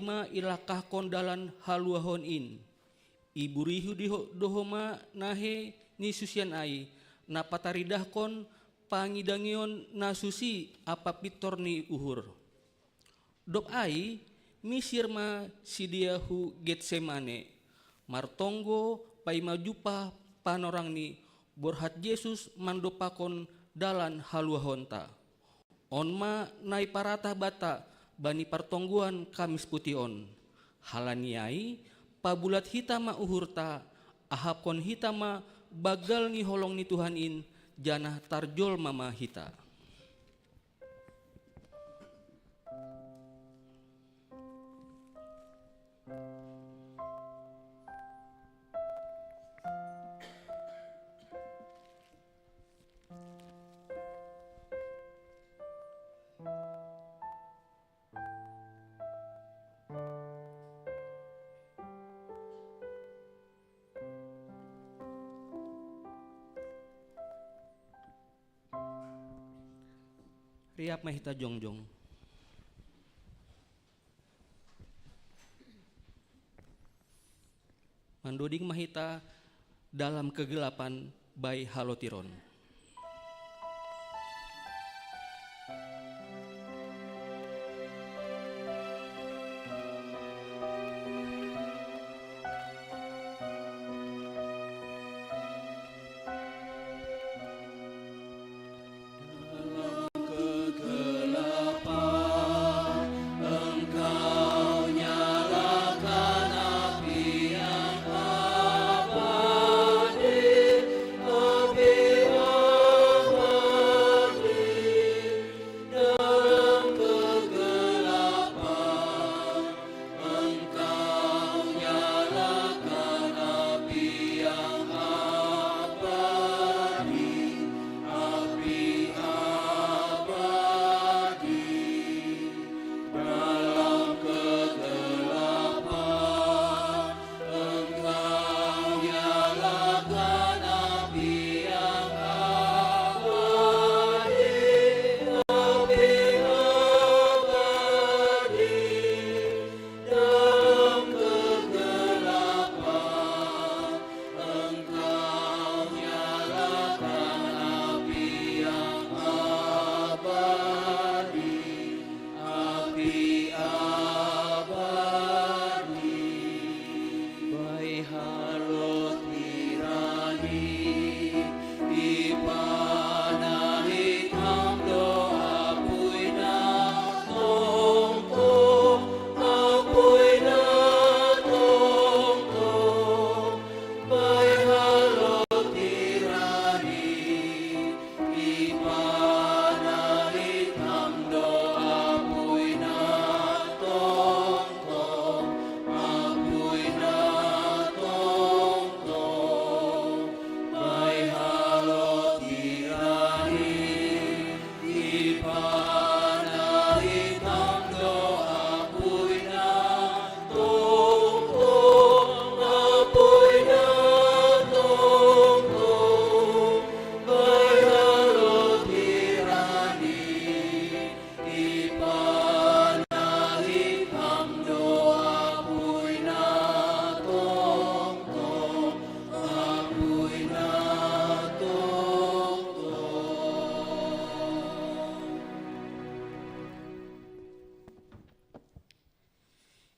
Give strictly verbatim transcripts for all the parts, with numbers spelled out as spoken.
ma ilangkahkon dalan haluahon in. Iburihu diho-, do homa nahe ni susian ai, na pataridahkon pangidangion na susi ampa pintor ni uhur. Dob ai, misir ma sidea hu Getsemane. Martonggo paima jumpah panorangni, borhat Jesus mandompakkon dalan haluahonta. On ma na iparatah banta bani partonggoan Kamis Putih on. Halani ai, pabulat hita ma uhurta, ahapkon hita ma banggal ni holong ni Tuhan in, janah tarjolma ma hita. Riap ma hita jongjong. Mandoding ma hita dalam kegelapan bai halotiron.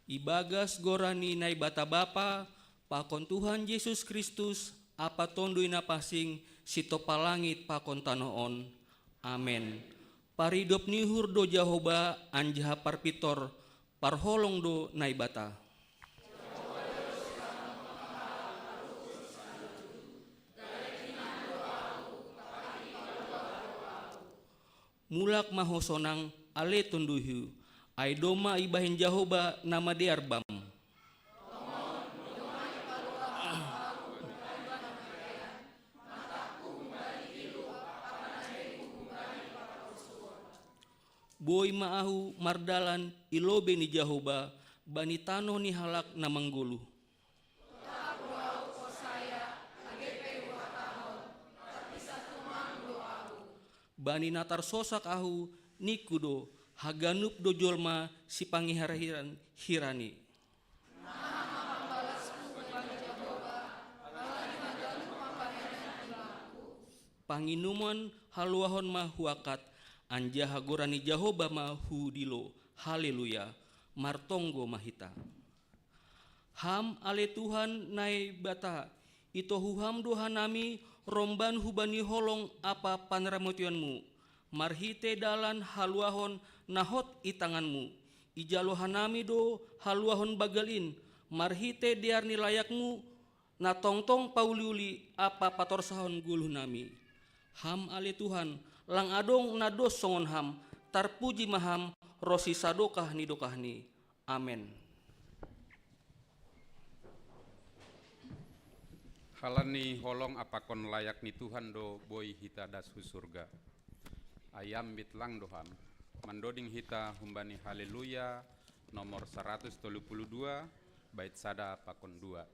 Ibagas goran ni Naibata Bapa, pakon Tuhan Jesus Kristus, ampa Tonduy Na Pansing, sitopah langit pakon tanoh on. Amen. Paridop ni uhur do Jahowa, anjaha parpintor, parholong do Naibata. Mulak ma ho sonang, ale tonduyhu, ai domma ibahen Jahowa na madear bam. Boi ma ahu mardalan i lobei ni Jahowa, bani tanoh ni halak na manggoluh. Bani na tarsosak ahu, ningku do, Haganup do jolma sipangihir-hiran hirani. Panginuman haluahon ma huakat, anjaha goran ni Jahoba ma hudilo. Haleluya. Martonggo ma hita. Ham ale Tuhan Naibata, itohu Ham do hanami romban hubani holong ampa panramotionMu, marhitei dalan haluahon na hot i tanganMu. Ijalo hanami do haluahon banggal in, marhitei dear ni layakMu na tongtong pauliuli ampa patorsahon goluhnami. Ham ale Tuhan, lang adong na dos songon Ham, tarpuji ma Ham, ronsi sadokah ni dokahni. Amen. Halani holong pakon layak ni Tuhan do boi hita das hu surga. Ai ambit lang do Ham. Mandoding hita humbani Haleluya nomor saratus tolu pulu dua, bait sada pakon dua.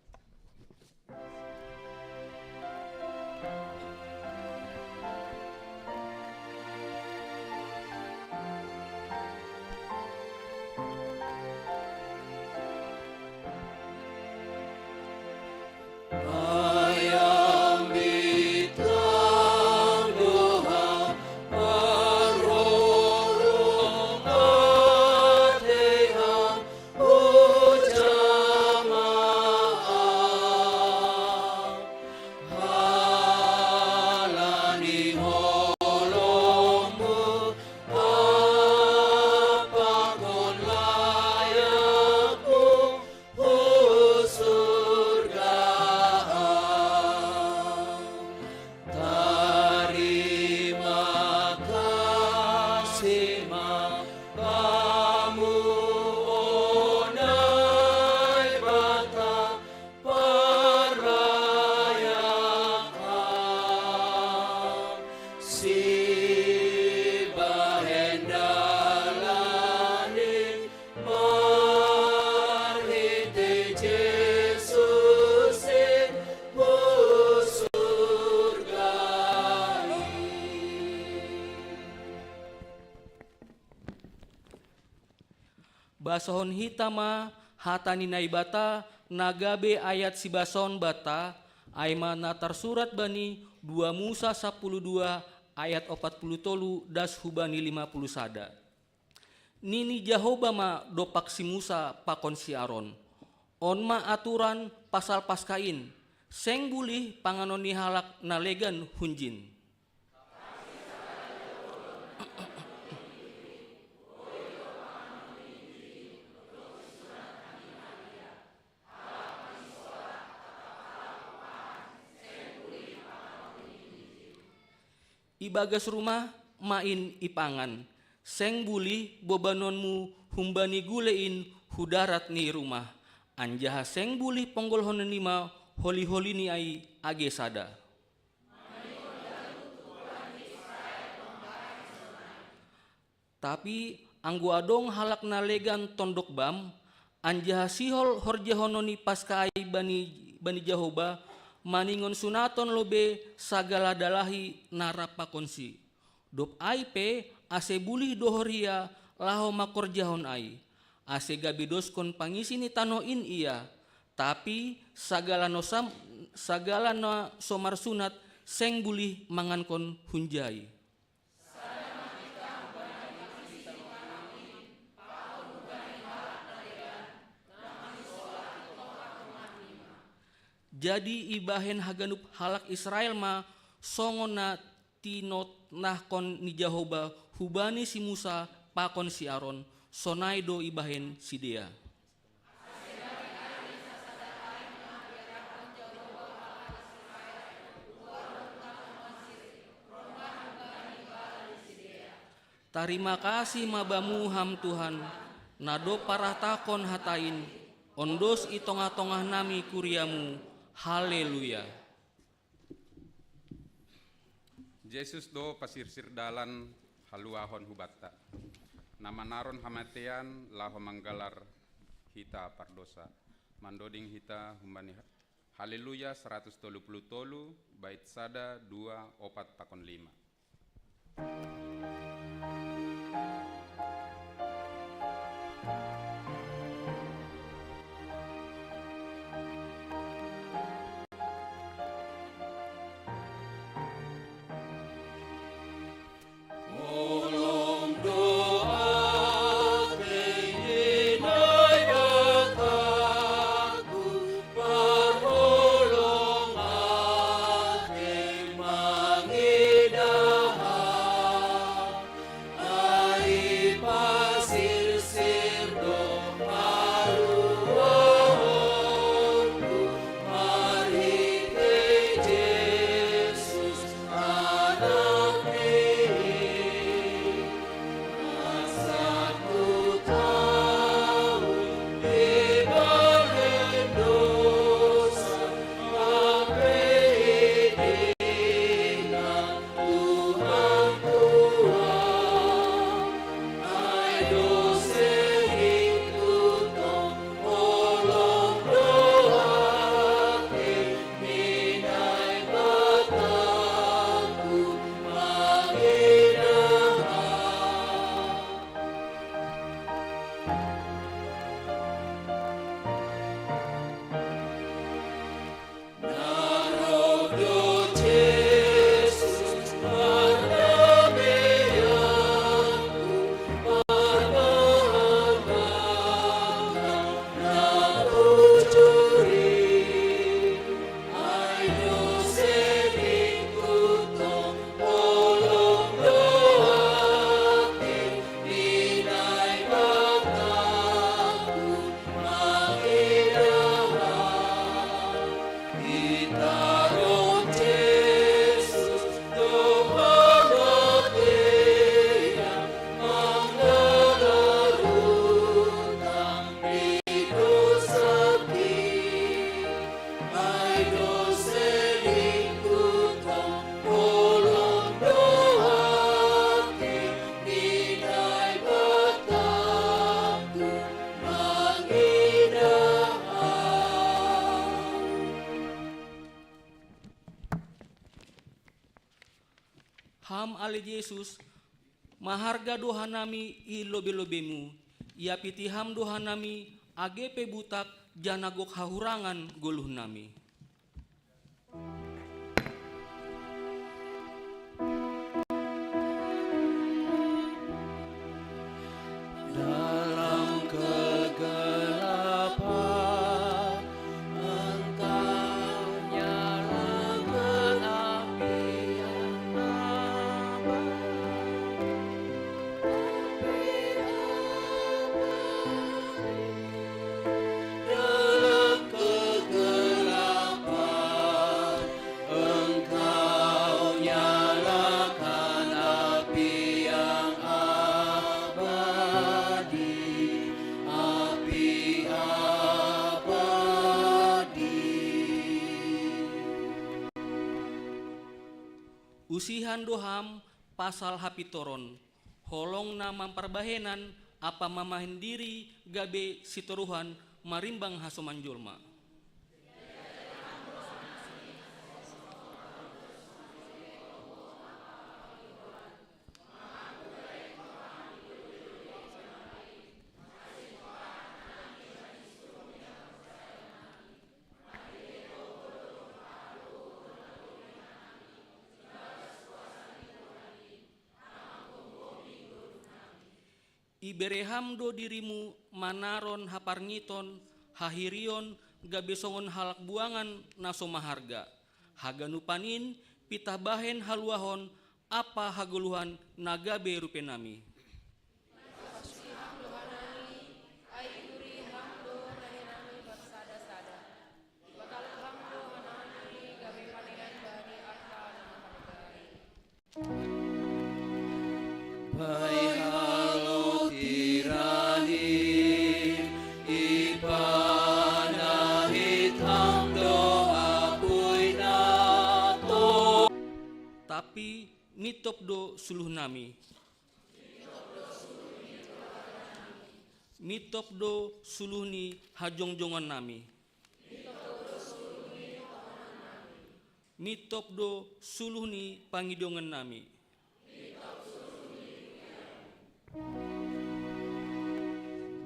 Basahon hita ma hata ni Naibata na gabe ayat sibasaon banta, ai ma na tarsurat bani dua Musa sapuluh dua ayat opat puluh tolu das hubani lima puluh sada. Nini Jahoba ma dompak si Musa pakon si Aron: On ma aturan pasal Paska in: seng bulih panganon ni halak na legan hunjin. Ibagas rumah ma in ipangan. Seng bulih bobanonmu humbani gule in hu darat ni rumah, anjaha seng bulih ponggolhon nima holi-holini ai age sada. Tapi anggo adong halak na legan tondok bam, anjaha sihol horjahonon ni Paska ai bani, bani Jahoba, maningon sunaton lobei sagala dalahi na rap pakonsi. Dob ai pe, ase bulih dohor ia laho mangkorjahon ai, ase gabe doskon pangisi ni tanoh in ia. Tapi sagala na so marsunat seng bulih mangankon hunjai. Jadi ibahen haganup halak Israel ma songon na tinotnahkon ni Jahoba hubani si Musa pakon si Aron, sonai do ibahen sidea. Tarima kasih ma Bamu Ham Tuhan, na dob parhatahon hata in, ondos i tongah-tongah nami kuria-Mu. Haleluya. Jesus do pasirsir dalan haluahon hubanta, na manaron hamatean laho manggalar hita pardosa. Mandoding hita humbani Haleluya saratus tolu pulu tolu, bait sada, dua, opat pakon lima. Ham ale Jesus, maharga do hanami i lobe-lobemu, iapiti Ham do hanami age pe butak janah gok hahurangan goluhnami. Dalam kegelapan, Engkau nyalakan api yang abadi. Dalam kegelapan, Engkau nyalakan api yang abadi, api abadi. Usihan do Ham pasal hapintoron, holong na mamparbahenan ampa mamahen diri gabe sitoruhan marimbang hasoman jolma. Ibere Ham do dirimu manaron haparngiton, hahirion, gabe songon halak buangan na so maharga. Haganupan in pitah bahen haluahon ampa hagoluhan na gabe rupenami. Masusi Ham do hanami, ai ituri Ham do bahenami marsada-sada. Ipataluk Ham do hanami gabe panean bani arta na maharga i. Bai halot hira ni, ipanahit Ham do apuy na to. Tapi mintop do suluhnami. Mintop do suluh ni hajongjongannami. Mintop do suluh ni pangidongannami.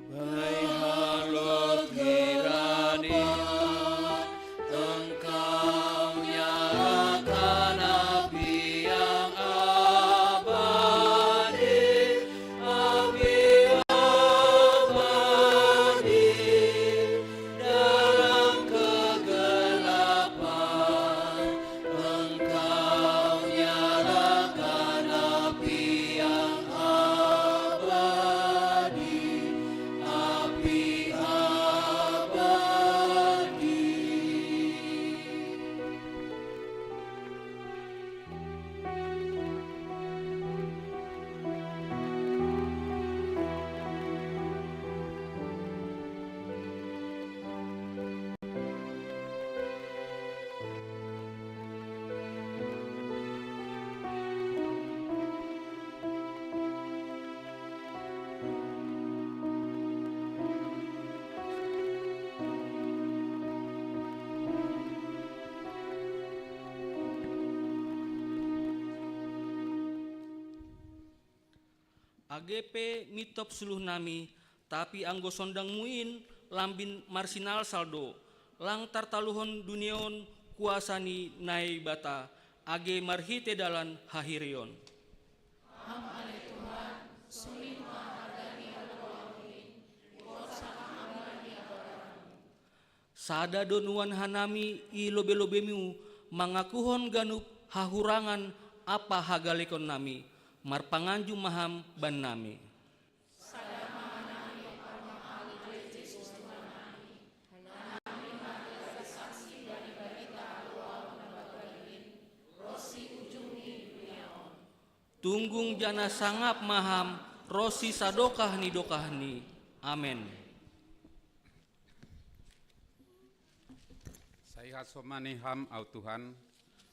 Bai halot hira ni, Engkau nyalakan api yang abadi, api abadi. Dalam kegelapan, Engkau nyalakan api yang abadi, api abadi. Age pe mintop suluhnami, tapi anggo sondangmu in lambin marsinalsal do, lang tartaluhon dunia on kuasa ni Naibata, age marhite dalan hahirion. Ham ale Tuhan, songon i ma harga ni haluaonmi, huposan Ham ambahen ni adoranmu. Sada do nuan hanami i lobe-lobemu, mangakuhon ganup hahurangan ampa hagalekonnami, marpanganju ma Ham bannami. Sada ma hanami, ale Jesus Tuhannami, hanami marhite saksi bani barita haluaon na banggal in, ronsi ujung ni dunia on. Tunggung janah sangap ma Ham ronsi sadokah ni dokahni. Amen. Sai hasomani Ham ahu Tuhan,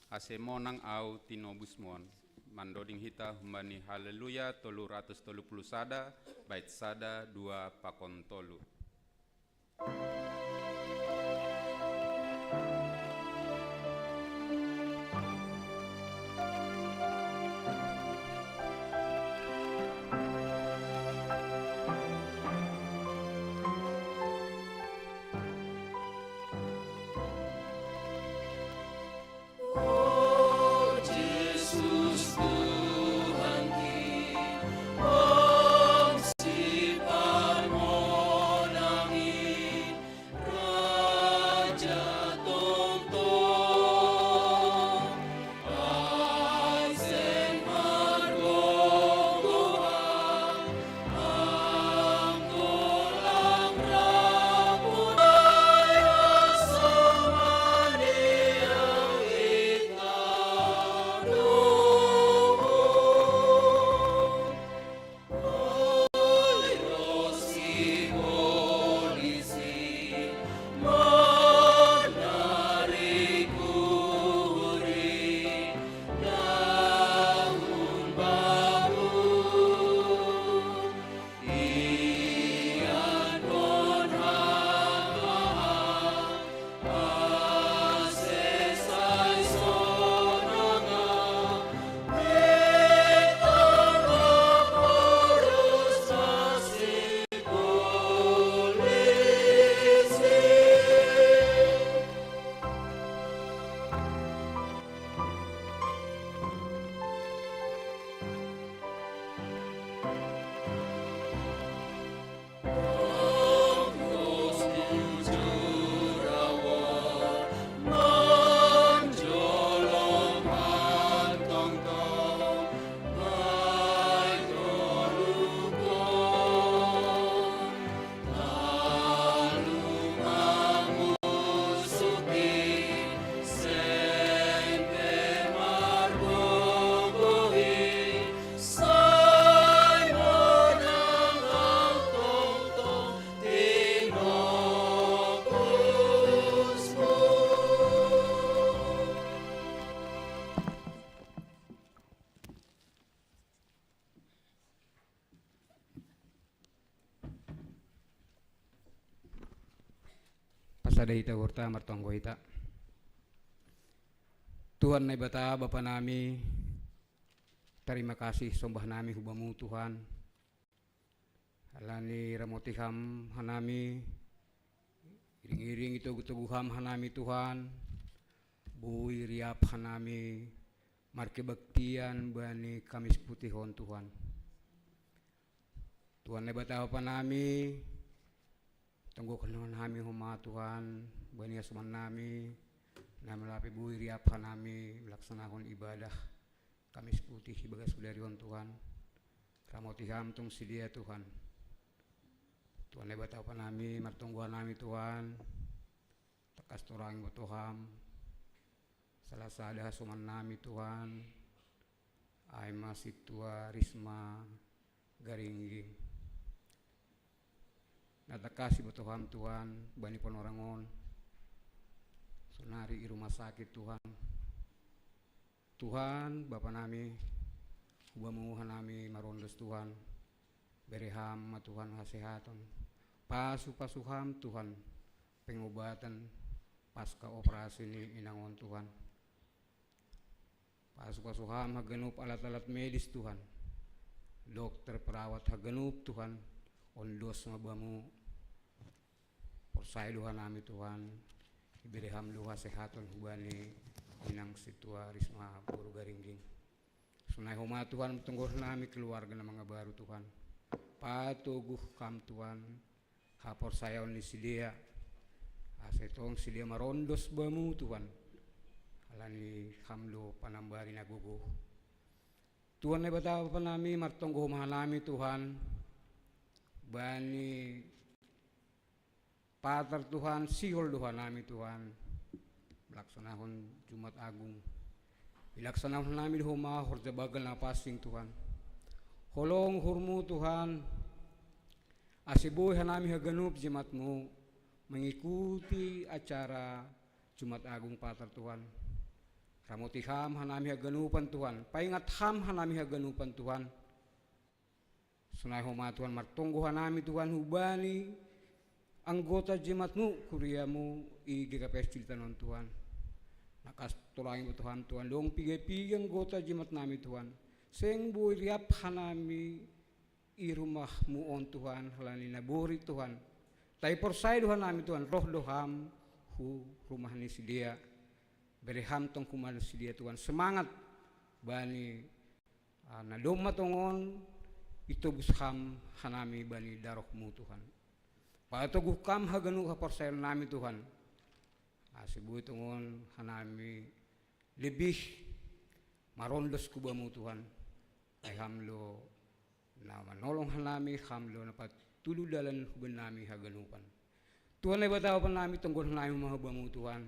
ase monang ahu tinobusmu on. Mandoding hita humbani Haleluya tolu ratus tolu puluh sada, bait sada, dua, pakon tolu. Sada hita hurta martonggo hita. Tuhan Naibata Bapa nami, tarima kasih sombah nami hu Bamu Tuhan. Ala ni ramoti Ham hanami, iring-iring itogu-togu Ham hanami Tuhan, boi riap hanami markebaktian bani Kamis Putih on Tuhan. Tuhan Naibata Bapa nami, tonggohon hanami homa Tuhan, bani hasoman nami, na malape boi riap hanami malaksanahon ibadah Kamis Putih ibagas sadari on Tuhan. Ramoti Ham tung sidea Tuhan. Tuhan Naibata Bapa nami, martonggo hanami Tuhan, tangkas torang iboto Ham salah sada hasoman nami Tuhan, ai ma sintua Risma Garingging. Na tangkas iboto Ham Tuhan bani panorang on, sonari i rumah sakit Tuhan. Tuhan Bapa nami, hu Bamu hanami marondos Tuhan, bere Ham ma Tuhan hasehaton, pasu-pasu Ham Tuhan pengobatan pasca operasi ni inang on Tuhan. Pasu-pasu Ham haganup alat-alat medis Tuhan, dokter, perawat haganup Tuhan, ondos ma Bamu. Porsaya do hanami Tuhan, ibere Ham do hasehaton hubani inang sintua Risma boru Garingging. Sonai homa Tuhan, tonggohon hanami keluarga na mangabaru Tuhan. Patoguh Kam Tuhan haporsayaon ni sidea, ase tong sidea marondos Bamu Tuhan. Ala ni Ham do panambari na gogoh. Tuhan Naibata Bapa nami, martonggo homa hanami Tuhan, bani Pater Tuhan, sihol do hanami Tuhan, malaksanahon Jumat Agung. Ilaksanahon hanami do homa horja banggal na pansing Tuhan. Holong uhurMu Tuhan, ase boi hanami haganup jemaatMu mengikuti acara Jumat Agung Pater Tuhan. Ramoti Ham hanami haganupan Tuhan, paingat Ham hanami haganupan Tuhan. Sonai homa Tuhan, martonggo hanami Tuhan hubani anggota jemaatMu, kuriaMu i G K P S Cililitan on Tuhan. Tangkas torang iboto Ham Tuhan, dong piga-piga anggota jemaat nami Tuhan, seng boi riap hanami i rumahMu on Tuhan, ala ni na borit Tuhan. Tapi porsaya do hanami Tuhan, roh do Ham hu rumah ni sidea. Bere Ham tong hubani sidea Tuhan semangat bani, ah, na domma tongon itobus Ham hanami bani darohMu Tuhan. Patoguh Kam haganup haporsayaon nami Tuhan, ase boi tongon hanami lebih marondos hu Bamu Tuhan. Ai Ham do na manolong hanami, Ham do na patudu dalan hubannami haganupan. Tuhan Naibata Bapa nami, tonggohon hanami ma hu Bamu Tuhan,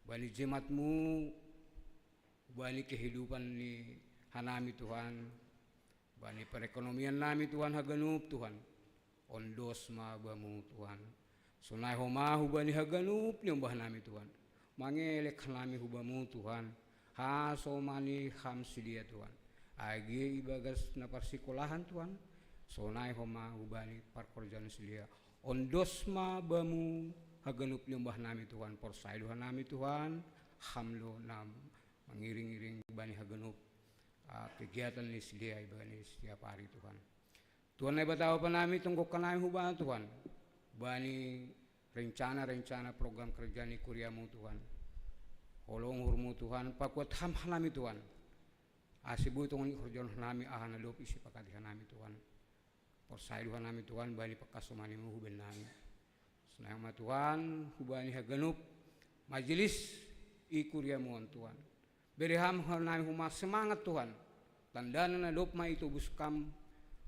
bani jemaatMu, bani kehidupan ni hanami Tuhan, bani perekonomian nami Tuhan haganup Tuhan. Ondos ma Bamu Tuhan. Sonai homa hubani haganup niombah nami Tuhan, mangelek hanami hu Bamu Tuhan, hasomani Ham sidea Tuhan. Age ibagas na parsikolahan Tuhan, sonai homa hubani parkorjaon sidea. Ondos ma Bamu haganup niombah nami Tuhan, porsaya do hanami Tuhan, Ham do na mangiring-iring bani haganup, ah, kegiatan ni sidea ibani setiap ari Tuhan. Tuhan Naibata Bapa nami, tonggohon hanami hu Bamu Tuhan, bani rencana-rencana program kerja ni kuriaMu Tuhan. Holong uhurMu Tuhan, pakuat Ham hanami Tuhan, ase boi tongon ihorjahon hanami aha na dob isepakati hanami Tuhan. Porsaya do hanami Tuhan bani pangkasomaniMu hubannami. Sonai ma Tuhan hubani haganup majelis i kuriaMu on Tuhan. Bere Ham hanami homa semangat Tuhan, tandana na dob ma itobus Kam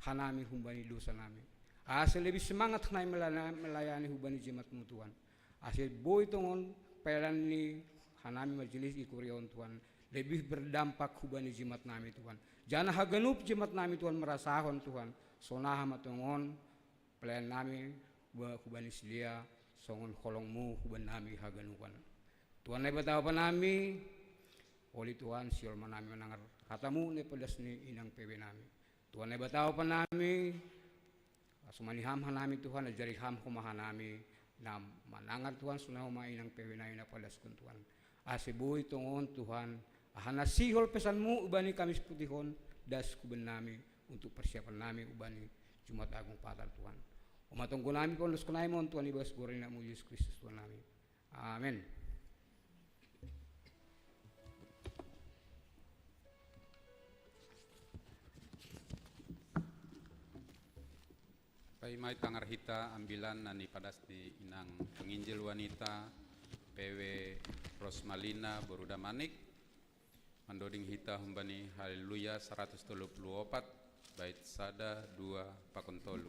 hanami hubani dosa nami, ase lebih semangat hanami melana-, melayani hubani jemaatMu Tuhan. Ase boi tongon pelayanan ni hanami majelis i kuria on Tuhan, lebih berdampak hubani jemaat nami Tuhan. Janah haganup jemaat nami Tuhan marasahon Tuhan, sonaha ma tongon pelayanan nami ba-, hubani sidea, songon holongMu hubannami haganupan. Tuhan Naibata Bapa nami, uli Tuhan, sihol ma nami manangar hataMu na ipadas ni inang P B nami. Tuhan Naibata Bapa nami, hasomani Ham hanami Tuhan, ajari Ham homa hanami, Na manangan Tuhan, sonai homa inang pewe nami na padaskon Tuhan. Ase boi tongon Tuhan, aha na sihol pesanmu ubani kami siputihon, das kuben nami untuk persiapan nami ubani Jumat Agung Patar Tuhan. Homa tonggo nami paondoskon nami ma on Tuhan ibagas goar ni Anakmu Jesus Kristus Tuhan nami. Amen. Paima itangar hita ambilan na nipadas ni inang penginjil wanita, pewe Rosmalina boru Damanik, mandoding hita humbani Haleluya saratus tolu puluh opat, bait sada, dua, pakon tolu.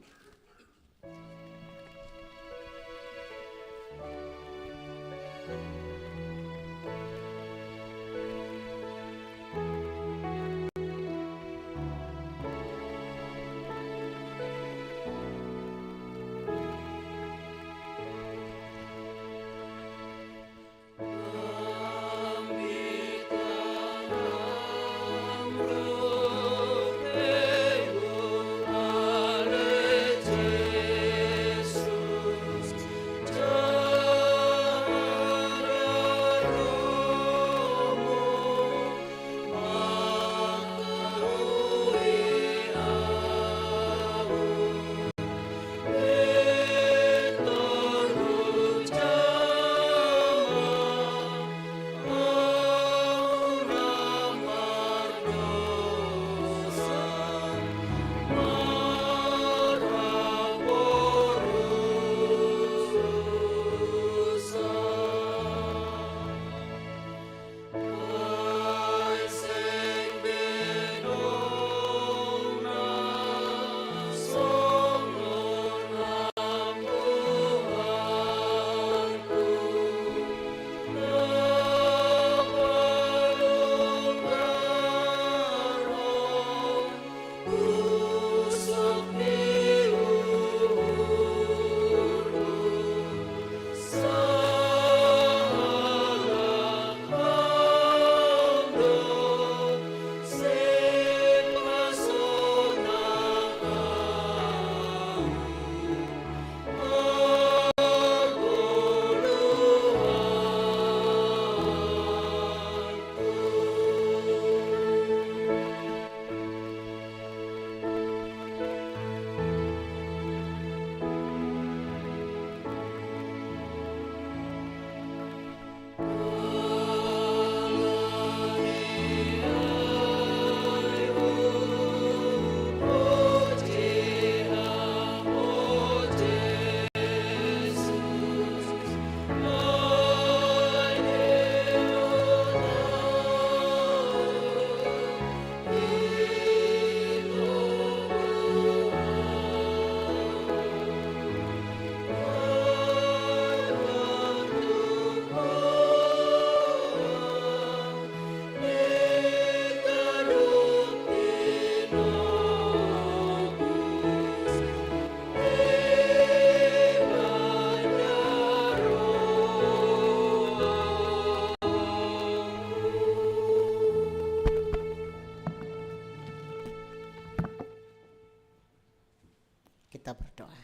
Kita berdoa.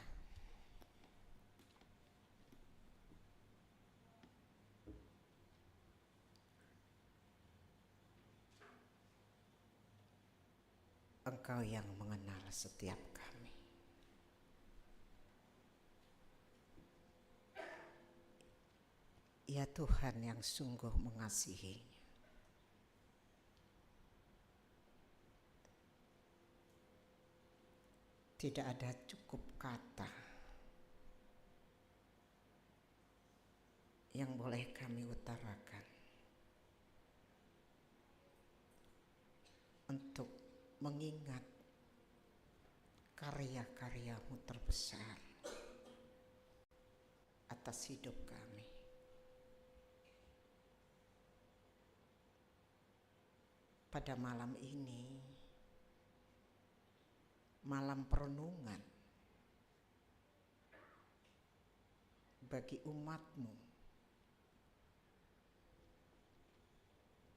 Engkau yang mengenal setiap kami. Ya Tuhan yang sungguh mengasihinya. Tidak ada cukup kata yang boleh kami utarakan untuk mengingat karya-karyamu terbesar atas hidup kami. Pada malam ini, malam perenungan bagi umatmu,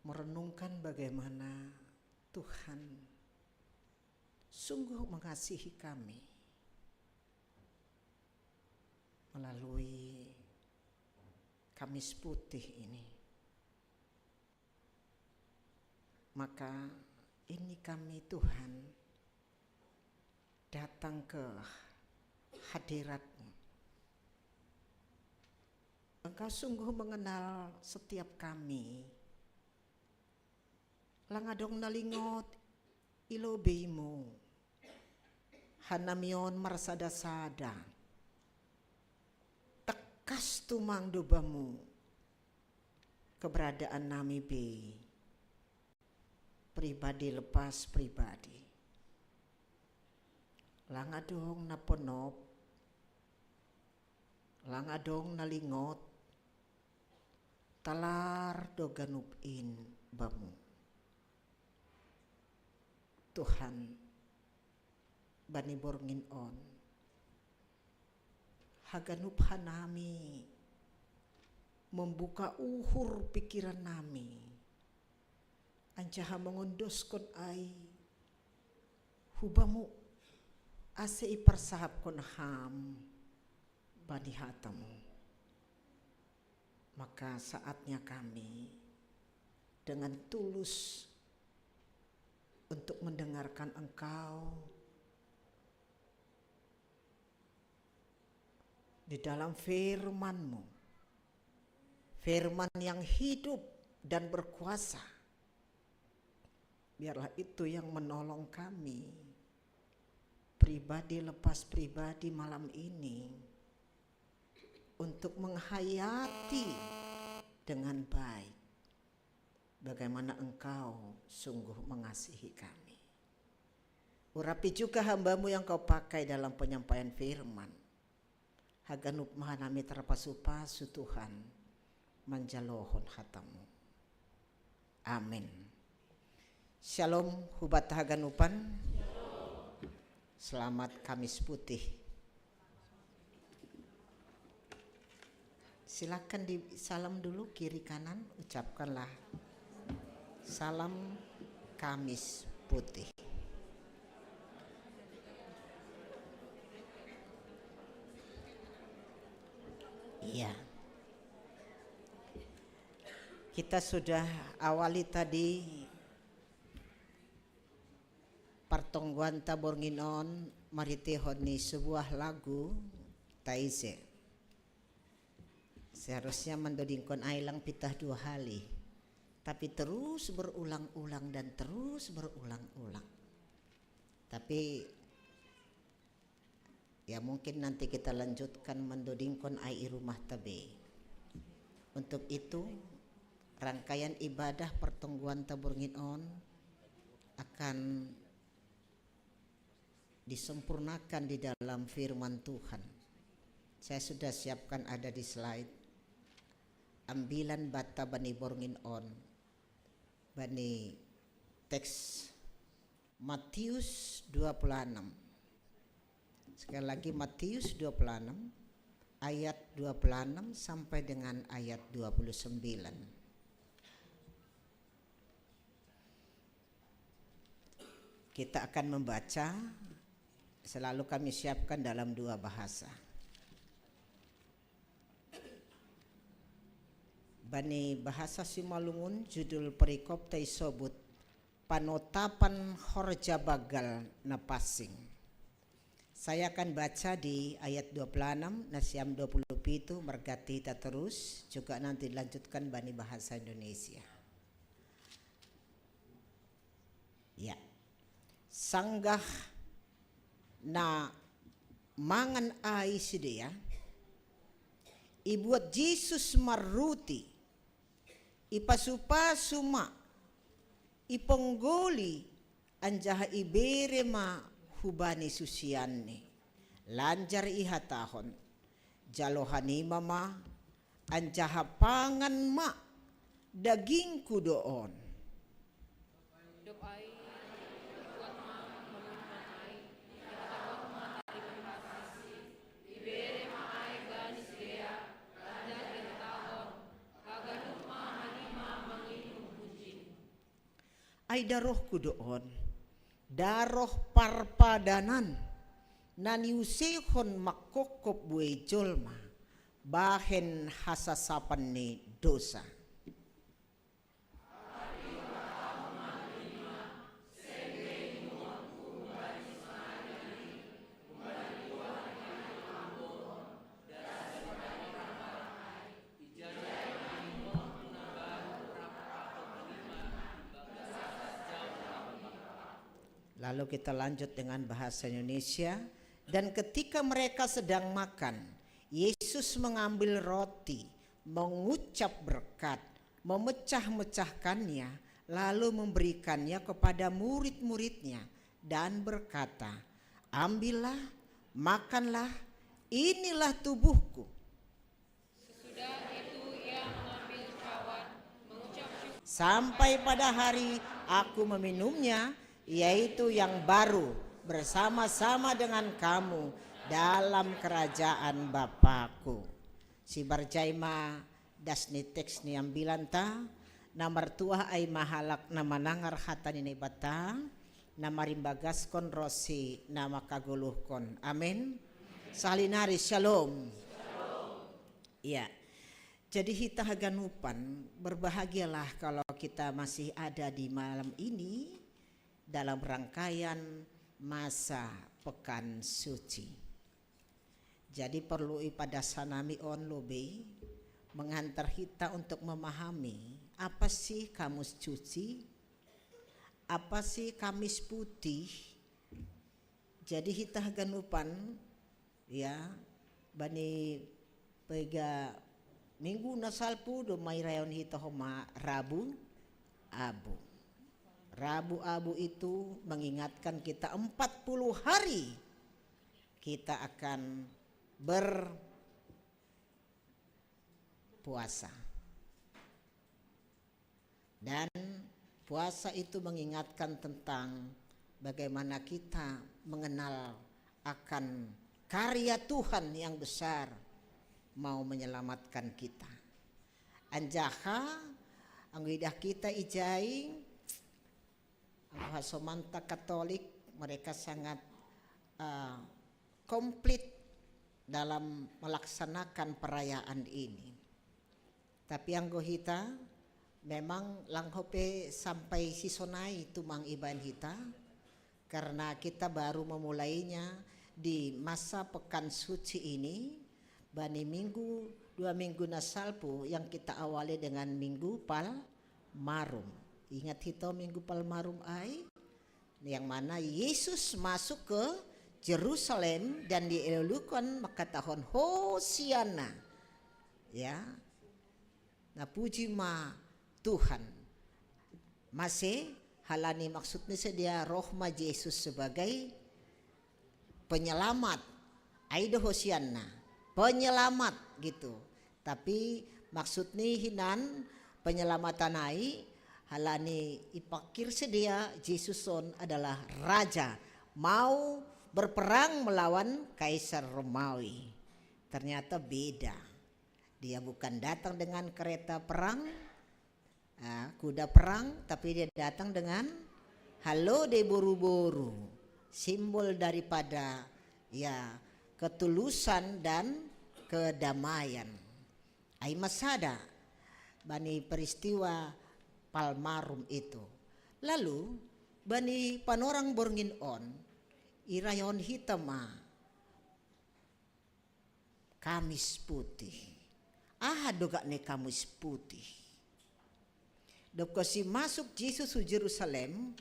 merenungkan bagaimana Tuhan sungguh mengasihi kami melalui Kamis Putih ini. Maka ini kami, Tuhan, datang ke hadirat-Mu. Engkau sungguh mengenal setiap kami. Langadong nalingot ilo bei-Mu. Hanami on marsada-sada. Tekas tumang do Bamu keberadaan nami bei. Pribadi lepas pribadi. Langadong naponop. Langadong nalingot. Talar do ganup in Bamu. Tuhan, bani borngin on, haganup hanami membuka uhur pikiran nami, anjaha mangondoskon ai hu Bamu, ase iparsahapkon Ham bani hata-Mu. Maka saatnya kami dengan tulus untuk mendengarkan Engkau di dalam firman-Mu, firman yang hidup dan berkuasa. Biarlah itu yang menolong kami, pribadi lepas pribadi malam ini, untuk menghayati dengan baik bagaimana Engkau sungguh mengasihi kami. Urapi juga hamba-Mu yang Kau pakai dalam penyampaian firman. Haganup ma hanami tarpasu-pasu, Tuhan, manjalohon hata-Mu. Amin. Shalom, hu banta haganupan. Selamat Kamis Putih. Silakan di salam dulu, kiri kanan, ucapkanlah salam Kamis Putih. Iya. Kita sudah awali tadi partonggoanta borngin on maritihon ni sebuah lagu, Taise. Seharusnya mandodingkon ai lang pitah dua hali, tapi terus berulang-ulang dan terus berulang-ulang. Tapi ya, mungkin nanti kita lanjutkan mandodingkon ai i rumah tabe. Untuk itu, rangkaian ibadah partonggoanta borngin on akan disempurnakan di dalam firman Tuhan. Saya sudah siapkan, ada di slide, ambilan banta bani borngin on, bani teks Matius dua puluh enam. Sekali lagi, Matius dua puluh enam, ayat dua puluh enam sampai dengan ayat dua puluh sembilan. Kita akan membaca, selalu kami siapkan dalam dua bahasa. Bani bahasa Simalungun, judul perikopta isobut Panotapan Horja Banggal na Pansing. Saya akan baca di ayat dua puluh enam, nasiam dua puluh pitu, marganti hita terus, juga nanti dilanjutkan bani bahasa Indonesia. Ya. Sanggah na mangan ai sidea, ibuat Jesus ma ruti, ipasu-pasu ma, iponggoli, anjaha ibere ma hubani susianni. Lanjar ihatahon, "Jalo hanima ma, anjaha pangan ma, dagingku do on." Dob ai, ibuat ma, ipasu-pasu ma, ipasahat ma hubani susianni, ibere ma ai hubani sidea, lanjar ihatahon, "Haganup ma hanima manginum hunjin." Ai darohku do on, daroh parpadanan, na niuseihon manghophop buei jolma, Bahen hasasapan ni dosa. Lalu kita lanjut dengan bahasa Indonesia. Dan ketika mereka sedang makan, Yesus mengambil roti, mengucap berkat, memecah-mecahkannya, lalu memberikannya kepada murid-muridnya dan berkata, "Ambillah, makanlah, inilah tubuhku." Sesudah itu ia mengambil cawan, mengucap syukur. Sampai pada hari aku meminumnya, yaitu yang baru bersama-sama dengan kamu dalam kerajaan Bapakku. Si barjaima das ni teks ni ambilan ta, na martua ai mahalak na manangar hata ni Naibata, na marimbagaskon rosi na makagoluhkon. Amin. Salinari, shalom. Ya. Jadi hita haganupan, berbahagialah kalau kita masih ada di malam ini dalam rangkaian masa Pekan Suci. Jadi perlu ipada sanami on lobe menghantar hita untuk memahami apa sih Kamis Suci, apa sih Kamis Putih. Jadi hita haganupan, ya, bani pega minggu na salpu do mai rayon hita homa Rabu Abu. Rabu Abu itu mengingatkan kita empat puluh hari kita akan berpuasa. Dan puasa itu mengingatkan tentang bagaimana kita mengenal akan karya Tuhan yang besar mau menyelamatkan kita. Anjaha anggo idah kita ijai, anggo hasomanta Katolik, mereka sangat, eh, komplit dalam melaksanakan perayaan ini. Tapi anggo hita memang lang hope sampai sisonai tumang ibaen hita, karena kita baru memulainya di masa Pekan Suci ini, bani minggu, dua minggu na salpu yang kita awali dengan Minggu Palmarum. Ingat hita Minggu Palmarum ai? Yang mana Yesus masuk ke Jerusalem dan dielulukan mengatakan, "Hosianna." Ya. Na puji ma Tuhan. Mase, halani maksudna sedia roh ma Jesus sebagai penyelamat. Ai do hosianna, penyelamat gitu. Tapi maksudni hinan penyelamatan ai, halani ipakir sedia Jesus on adalah raja, mau berperang melawan Kaisar Romawi. Ternyata beda. Dia bukan datang dengan kereta perang, ah, kuda perang, tapi dia datang dengan halo de boru-boru, simbol daripada, ya, ketulusan dan kedamaian. Ai ma sada bani peristiwa Palmarum itu. Lalu bani panorang borngin on, irayon hita ma Kamis Putih. Aha do gakni Kamis Putih? Dob kosi masuk Jesus hu Jerusalem,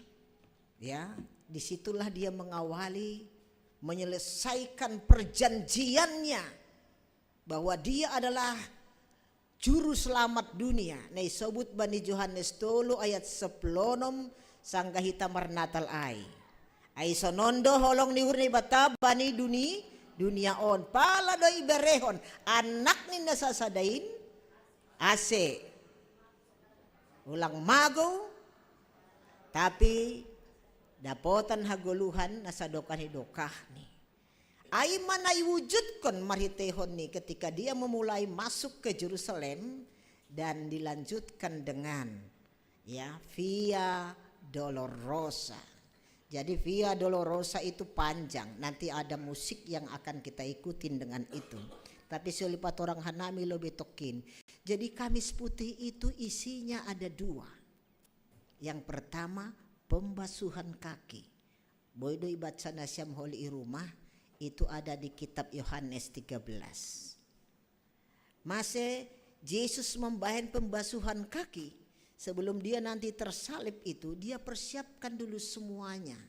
ya, disitulah dia mengawali, menyelesaikan perjanjiannya bahwa dia adalah juru selamat dunia. Na isobut bani Johannes tolu ayat sepuluh onom, sanggah hita marnatal ai. Ai sonon do holong ni uhur ni Naibata bani duni, dunia on. Pala do iberehon anakni na sasada in, ase ulang magou, tapi dapotan hagoluhan na sadokah ni dokahni. Ai ma na iwujudkon marhiteihon ni ketika dia memulai masuk ke Jerusalem dan dilanjutkan dengan, ya, Via Dolorosa. Jadi Via Dolorosa itu panjang, nanti ada musik yang akan kita ikutin dengan itu. Tapi sio lipat orang hanami lo betokin. Jadi Kamis Putih itu isinya ada dua. Yang pertama, pembasuhan kaki. Boido ibaca nasiam holi i rumah, itu ada di kitab Yohanes tiga belas. Mase Yesus membahen pembasuhan kaki, sebelum dia nanti tersalib itu, dia persiapkan dulu semuanya,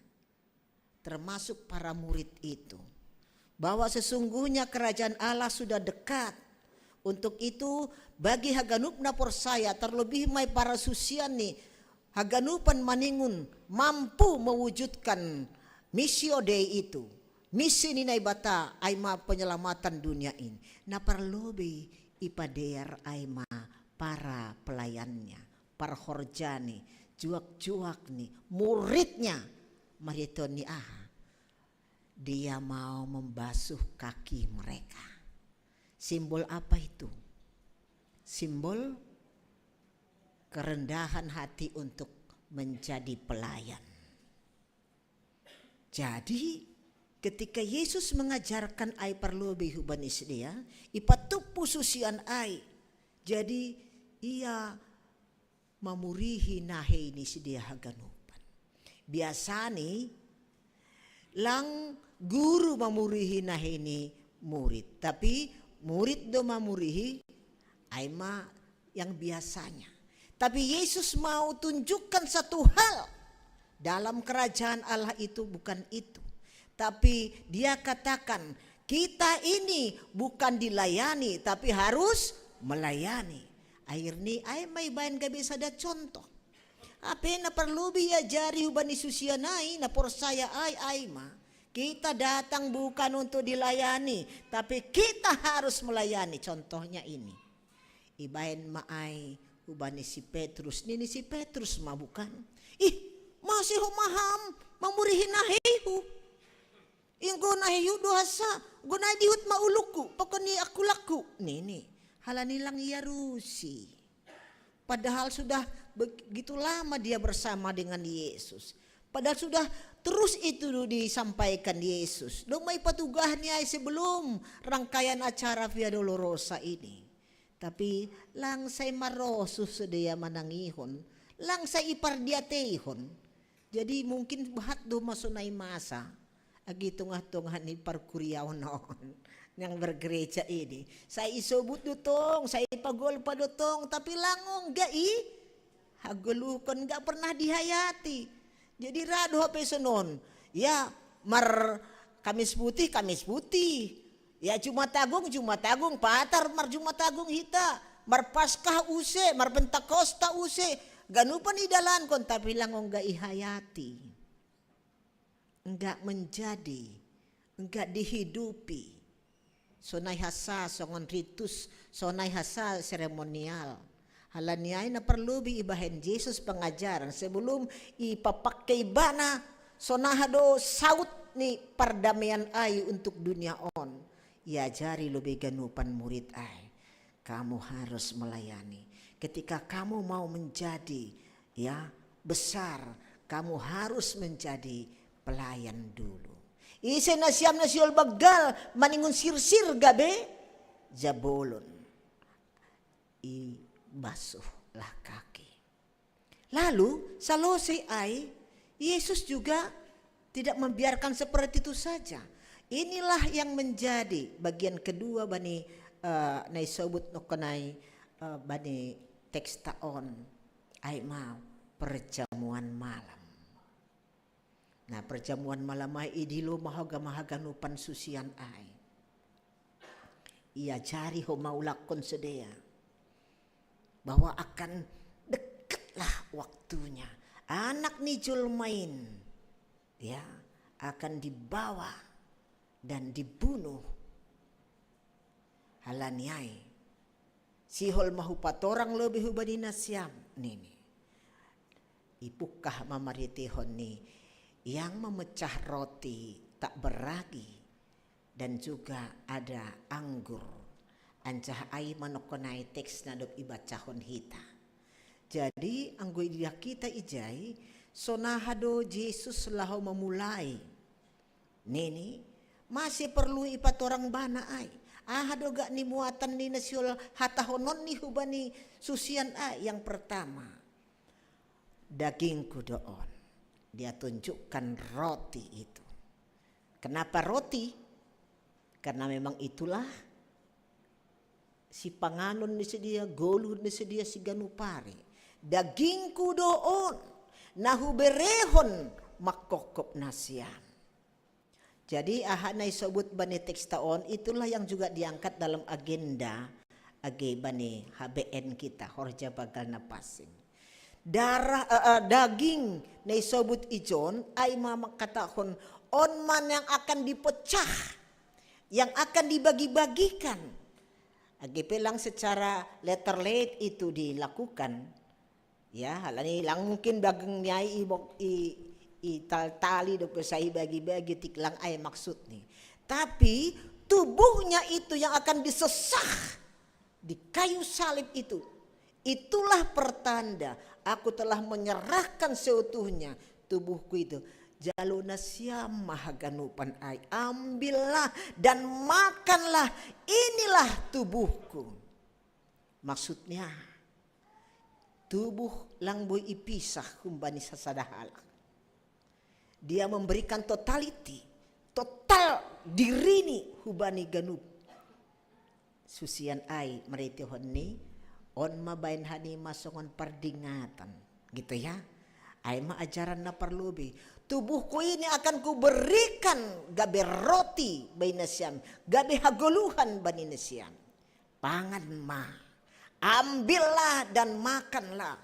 termasuk para murid itu, bahwa sesungguhnya kerajaan Allah sudah dekat. Untuk itu, bagi haganup na porsaya, terlebih mai para susian ni, haganupan maningun mampu mewujudkan misi Dei itu, misi ni Naibata, ai ma penyelamatan dunia ini. Na parlobei ipadear ai ma para pelayannya, parhorjani, juak-juak ni, muridnya, marhiteon ni aha? Dia mau membasuh kaki mereka. Simbol apa itu? Simbol kerendahan hati untuk menjadi pelayan. Jadi, ketika Yesus mengajarkan ai parlobei hubani sidea, ipatuppu susian ai. Jadi, ia mamurihi nahei ni sidea haganupan. Biasani, lang guru mamurihi nahei ni murid, tapi murid do mamurihi, ai ma yang biasanya. Tapi Yesus mau tunjukkan satu hal, dalam kerajaan Allah itu bukan itu. Tapi dia katakan, kita ini bukan dilayani, tapi harus melayani. Akhirnya ai ma ibaen gabe sada contoh. Hape na parlobei iajari hubani susian ai, na porsaya ai, ai ma. Kita datang bukan untuk dilayani, tapi kita harus melayani. Contohnya ini. Ibaen ma ai hubani si Petrus, nini si Petrus ma bukan? Ih, mase ho maham mamurihi naheihu? Inggo naheihu do hasa, inggo nai dihut ma ulukku, pakon ni akulakku, nini. Halani lang iarusi. Padahal sudah begitu lama dia bersama dengan Yesus. Padahal sudah terus itu disampaikan Yesus. Domma ipatugah ni ai sebelum rangkaian acara Via Dolorosa ini. Tapi lang sai marosuh sidea manangihon, lang sai ipardiateihon. Jadi mungkin bahat do ma sonai masa agi tongah-tongah ni parkuriaon on yang bergereja ini. Sai isobut do tong, sai ipagolpa do tong, tapi lang ongga ihagoluhkon, ongga pernah dihayati. Jadi ra do hape sonon. Ya, mar Kamis Putih, Kamis Putih. Ya, Jumat Agung, Jumat Agung, patar mar Jumat Agung hita. Mar Paskah use, mar Pentakosta use. Ganupan idalankon, tapi lang ongga ihayati. Ongga menjadi, ongga dihidupi. Sonai hasa songon ritus, sonai hasa seremonial. Halani ai na parlobei ibahen Yesus pengajaran sebelum ipapake ibana, sonaha do saut ni pardamaian ai untuk dunia on. Iajari lobei ganupan murid ai. Kamu harus melayani. Ketika kamu mau menjadi, ya, besar, kamu harus menjadi pelayan dulu. Ise nasiam na sihol banggal maningon sirsir gabe jabolon? Ibasuhlah kaki. Lalu salose ai, Yesus juga tidak membiarkan seperti itu saja. Inilah yang menjadi bagian kedua bani, eh, na isobut nongko nai, eh, bani teksta on, ai ma perjamuan malam. Nah, perjamuan malam ai idilo ma ho haganupan susian ai. Iajari ho maulakkon sidea bahwa akan dekatlah waktunya Anak ni Jolma in, ya, akan dibawa dan dibunuh. Halani ai, sihol ma hupatorang lobei hubani nasiam, nini. Ipungkah ma marhiteihon ni yang memecah roti tak beragi dan juga ada anggur. Anjaha ai ma nongko nai teks na dob ibacahon hita. Jadi anggo ididah hita ijai, sonaha do Jesus laho memulai, nini, mase porlu ipatorang bana ai? Aha do ga ni muatan ni na sihol hatahonon ni hubani susian ai? Yang pertama, dagingku do on. Dia tunjukkan roti itu. Kenapa roti? Karena memang itulah sipanganon ni sidia, goluh ni sidia siganup ari. Dagingku do on, na huberehon mangkophop nasiam. Jadi aha na isobut bani teks ta on, itulah yang juga diangkat dalam agenda age bani H B N kita, Horja Bagal na Pansing. Darah, eh, eh, daging na isobut ijon ai ma mangkatahon on ma yang akan dipecah, yang akan dibagi-bagikan. Age pe lang secara letter late itu dilakukan, ya, halani lang mungkin daging ni ai i, i, i tal-, tali do pesai bagi-bagi, tek lang ai maksud ni. Tapi tubuhnya itu yang akan disesah di kayu salib itu, itulah pertanda aku telah menyerahkan seutuhnya tubuhku itu. Jalo nasiam ma haganupan ai, ambillah dan makanlah, inilah tubuhku. Maksudnya, tubuh lang boi ipisah humbani sasada halak. Dia memberikan totality, total dirini hubani ganup susian ai, marhitehon ni on ma baen hanima songon pardingatan, gitu ya. Ai ma ajaran na parlobei. Tubuhku ini akan kuberikan gabe roti bani nasiam, gabe hagoluhan bani nasiam. Pangan ma, ambillah dan makanlah.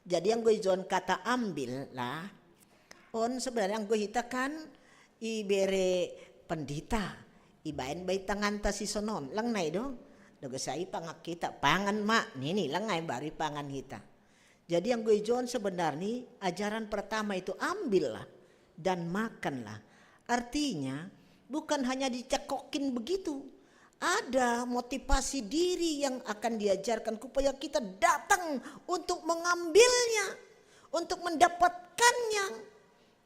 Jadi anggo ijon kata ambillah, on sebenarnya anggo hita kan ibere pendeta, ibaen bai tanganta sisonon, lang nai do. Doge sai pangan hita, pangan ma, nini lang nai baru ipangan hita. Jadi anggo ijon sebenarnya ajaran pertama itu ambillah dan makanlah. Artinya bukan hanya dicekokin begitu. Ada motivasi diri yang akan diajarkan supaya kita datang untuk mengambilnya, untuk mendapatkannya.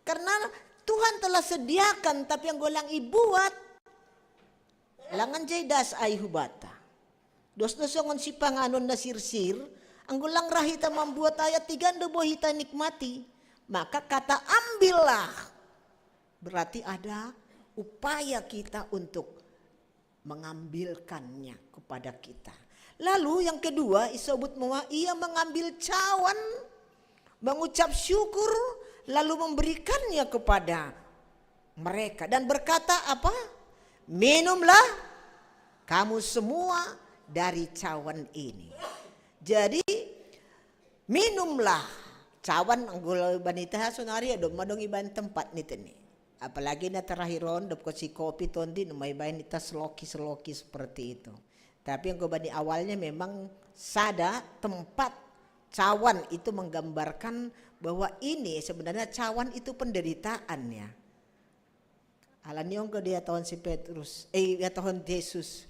Karena Tuhan telah sediakan, tapi anggo lang ibuat, lang anjai das ai hubata. Dos do songon sipanganon na sirsir, anggo lang ra hita mambuat ai, tigan do boi hita nikmati. Maka kata ambillah berarti ada upaya kita untuk mengambilkannya kepada kita. Lalu yang kedua, isobut ma ia mengambil cawan, mengucap syukur, lalu memberikannya kepada mereka dan berkata apa? Minumlah kamu semua dari cawan ini. Jadi minumlah cawan, anggo bani hita sonari adong ma dong ibaen tempat ni tene. Apalagi na terakhir on dob kosi kopi tondi, nunga ibaen hita seloki-seloki seperti itu. Tapi anggo bani awalnya memang sada tempat cawan itu menggambarkan bahwa ini sebenarnya cawan itu penderitaan ya. Alani on anggo dihatahon si Petrus, eh, dihatahon Jesus,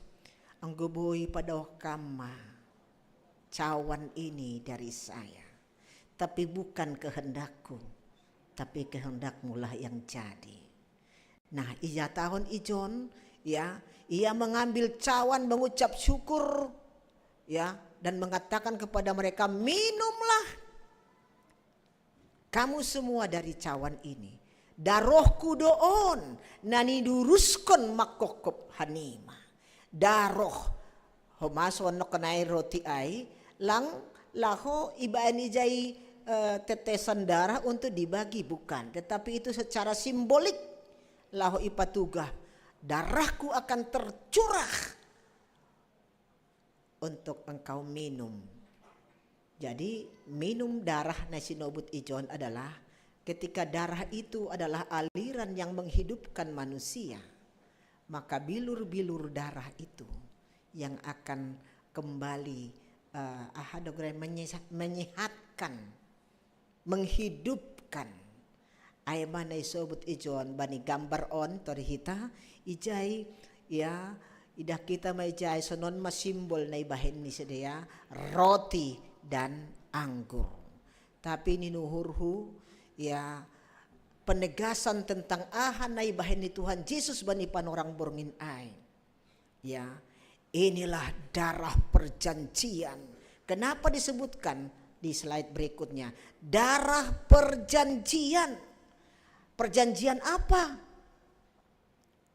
anggo boi padaoh kam ma cawan ini dari saya. Tapi bukan kehendakku, tapi kehendakmulah yang jadi. Nah, ihatahon ijon, ya, ia mengambil cawan, mengucap syukur, ya, dan mengatakan kepada mereka, minumlah kamu semua dari cawan ini. Darohku do on, na niduruskon mangkophop hanima. Daroh, homa songon nai roti ai, lang laho ibaen ijai, eh, tetesan darah untuk dibagi, bukan. Tetapi itu secara simbolik, laho ipatugah, darahku akan tercurah untuk engkau minum. Jadi minum darah na sinobut ijon adalah ketika darah itu adalah aliran yang menghidupkan manusia, maka bilur-bilur darah itu yang akan kembali, eh, aha do goarna, menyehat-, menyehatkan, menghidupkan. Ai ma na isobut ijon bani gambar on, tori hita ijai, ya, idah hita ma ijai, sonon ma simbol na ibahen ni sidea roti dan anggur. Tapi ninuhurhu, ya, penegasan tentang aha na ibahen ni Tuhan Jesus bani panorang borngin ai. Ya, inilah darah perjanjian. Kenapa disebutkan di slide berikutnya? Darah perjanjian. Perjanjian apa?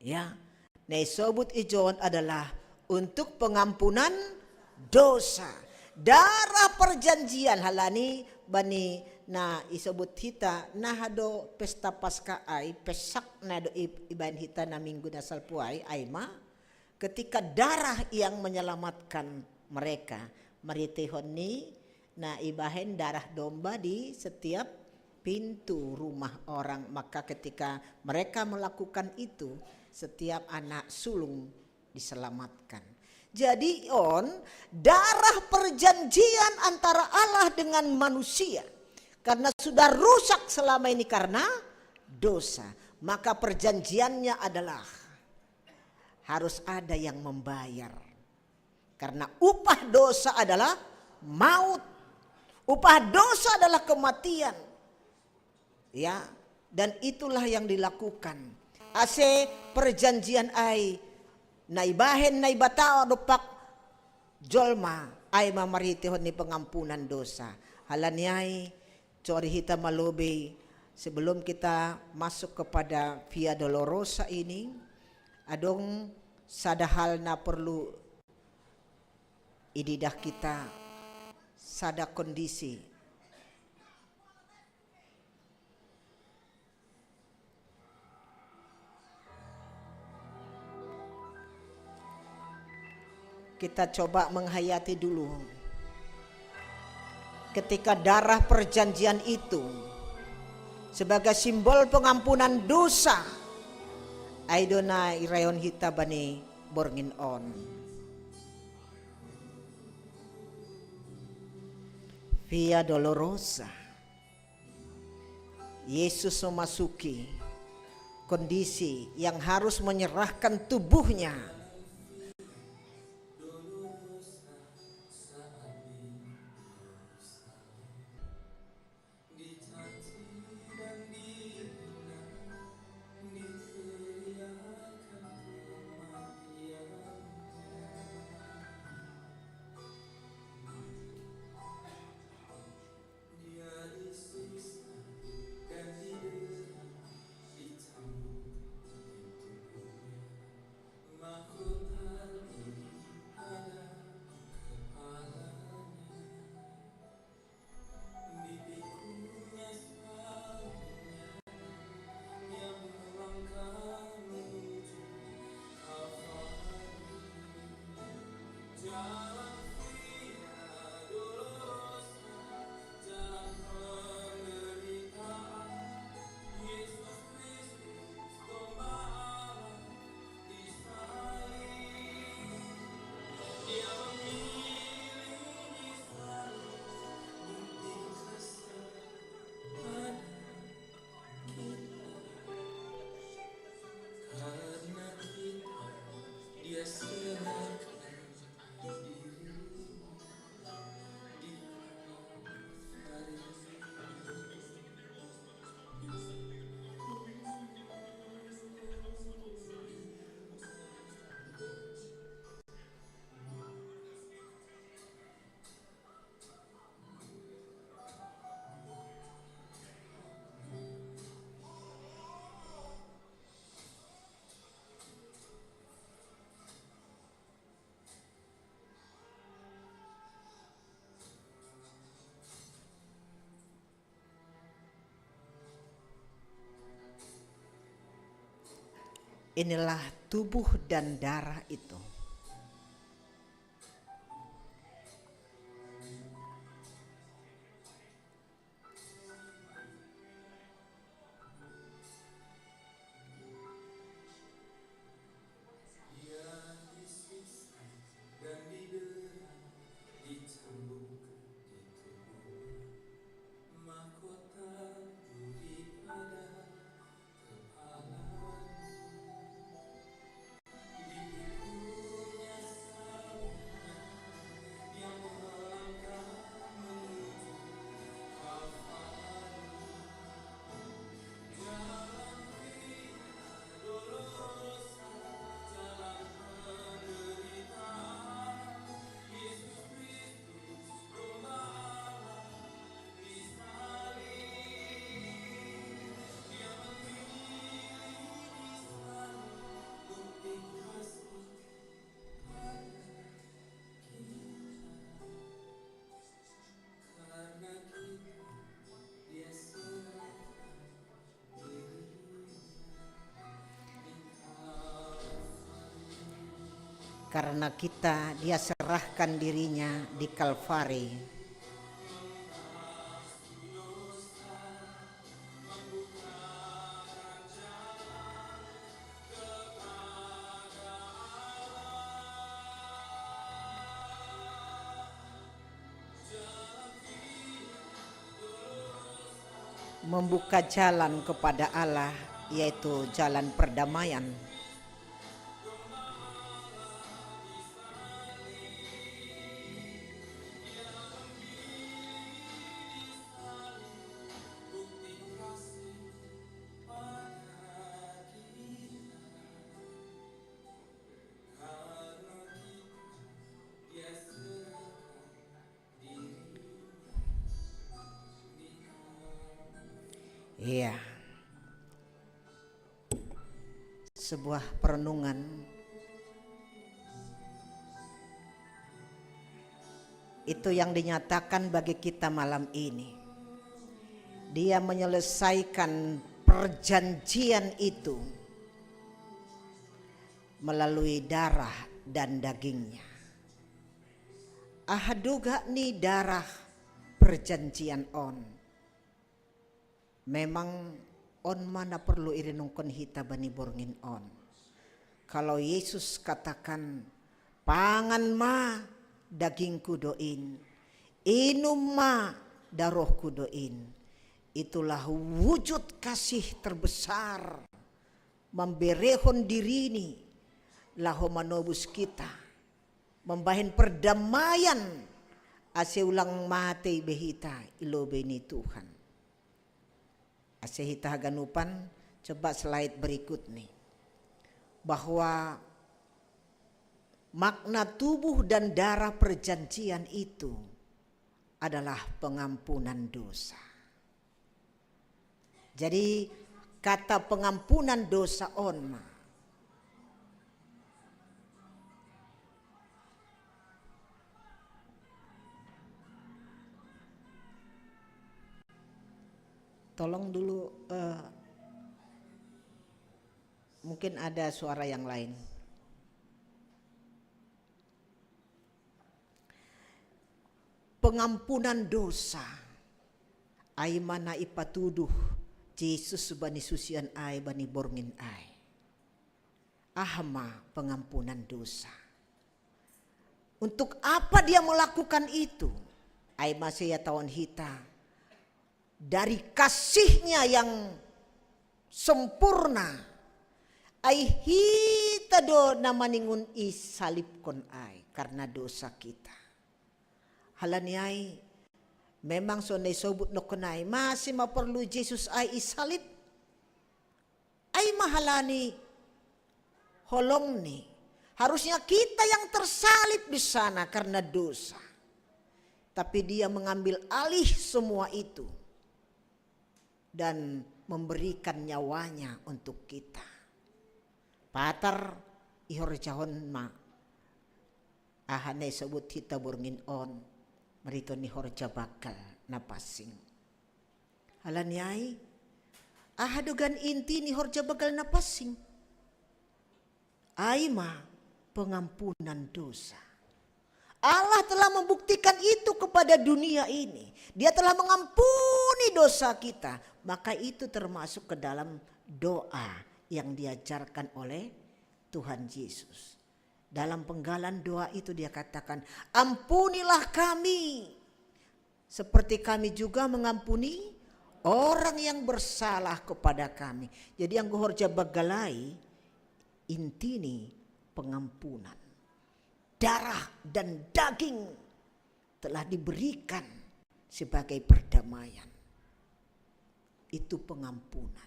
Ya, na isobut i John adalah untuk pengampunan dosa. Darah perjanjian halani bani na isobut hita na hado pesta Paskah ai, Pesakna do i-, ibaen hita na minggu na salpu ai, ai ma ketika darah yang menyelamatkan mereka, marhiteihon ni na ibaen darah domba di setiap pintu rumah orang, maka ketika mereka melakukan itu, setiap anak sulung diselamatkan. Jadi on darah perjanjian antara Allah dengan manusia, karena sudah rusak selama ini karena dosa, maka perjanjiannya adalah harus ada yang membayar. Karena upah dosa adalah maut. Upah dosa adalah kematian. Ya, dan itulah yang dilakukan. Ase perjanjian ai na ibaen Naibata dompak jolma ai ma marhiteihon ni pengampunan dosa. Halani ai, cori hita ma lobei, sebelum kita masuk kepada Via Dolorosa ini, adong sada hal na perlu ididah kita, sada kondisi. Kita coba menghayati dulu. Ketika darah perjanjian itu sebagai simbol pengampunan dosa, ai do na irayon hita bani borngin on. Via Dolorosa. Yesus memasuki kondisi yang harus menyerahkan tubuhnya. Inilah tubuh dan darah itu. Karena kita, dia serahkan dirinya di Kalvari. Membuka jalan kepada Allah, yaitu jalan perdamaian. Iya. Sebuah perenungan itu yang dinyatakan bagi kita malam ini. Dia menyelesaikan perjanjian itu melalui darah dan dagingnya. Ahaduga ni darah perjanjian on. Memang on mana perlu irenungkon hita bani borngin on. Kalau Yesus katakan, "Pangan ma dagingku doin, inum ma darohku doin," itulah wujud kasih terbesar, memberehon dirini laho manobus kita, membahen perdamaian, ase ulang matei be hita i lobei ni Tuhan. Ase hita haganupan, coba slide berikut nih, bahwa makna tubuh dan darah perjanjian itu adalah pengampunan dosa. Jadi kata pengampunan dosa on ma. Tolong dulu, eh, mungkin ada suara yang lain. Pengampunan dosa. Ai mana ipatuduh Jesus bani susian ai bani borngin ai. Aha ma pengampunan dosa? Untuk apa dia melakukan itu? Ai masa ia tawon hita dari kasihnya yang sempurna. Ai hita do na maningun i salibkon ai karena dosa kita. Halani ai, memang so na isobut nokon ai, masi ma perlu Jesus ai i salib. Ai ma halani holongni. Harusnya kita yang tersalib di sana karena dosa. Tapi dia mengambil alih semua itu dan memberikan nyawanya untuk kita. Patar, ihorjahon ma aha na isobut hita borngin on, meriton ni horja banggal na pansing. Halani ai, aha do gan inti ni horja banggal na pansing? Ai ma pengampunan dosa. Allah telah membuktikan itu kepada dunia ini. Dia telah mengampuni dosa kita. Maka itu termasuk ke dalam doa yang diajarkan oleh Tuhan Yesus. Dalam penggalan doa itu dia katakan, "Ampunilah kami, seperti kami juga mengampuni orang yang bersalah kepada kami." Jadi anggo horja banggal ai, inti ni pengampunan. Darah dan daging telah diberikan sebagai perdamaian. Itu pengampunan.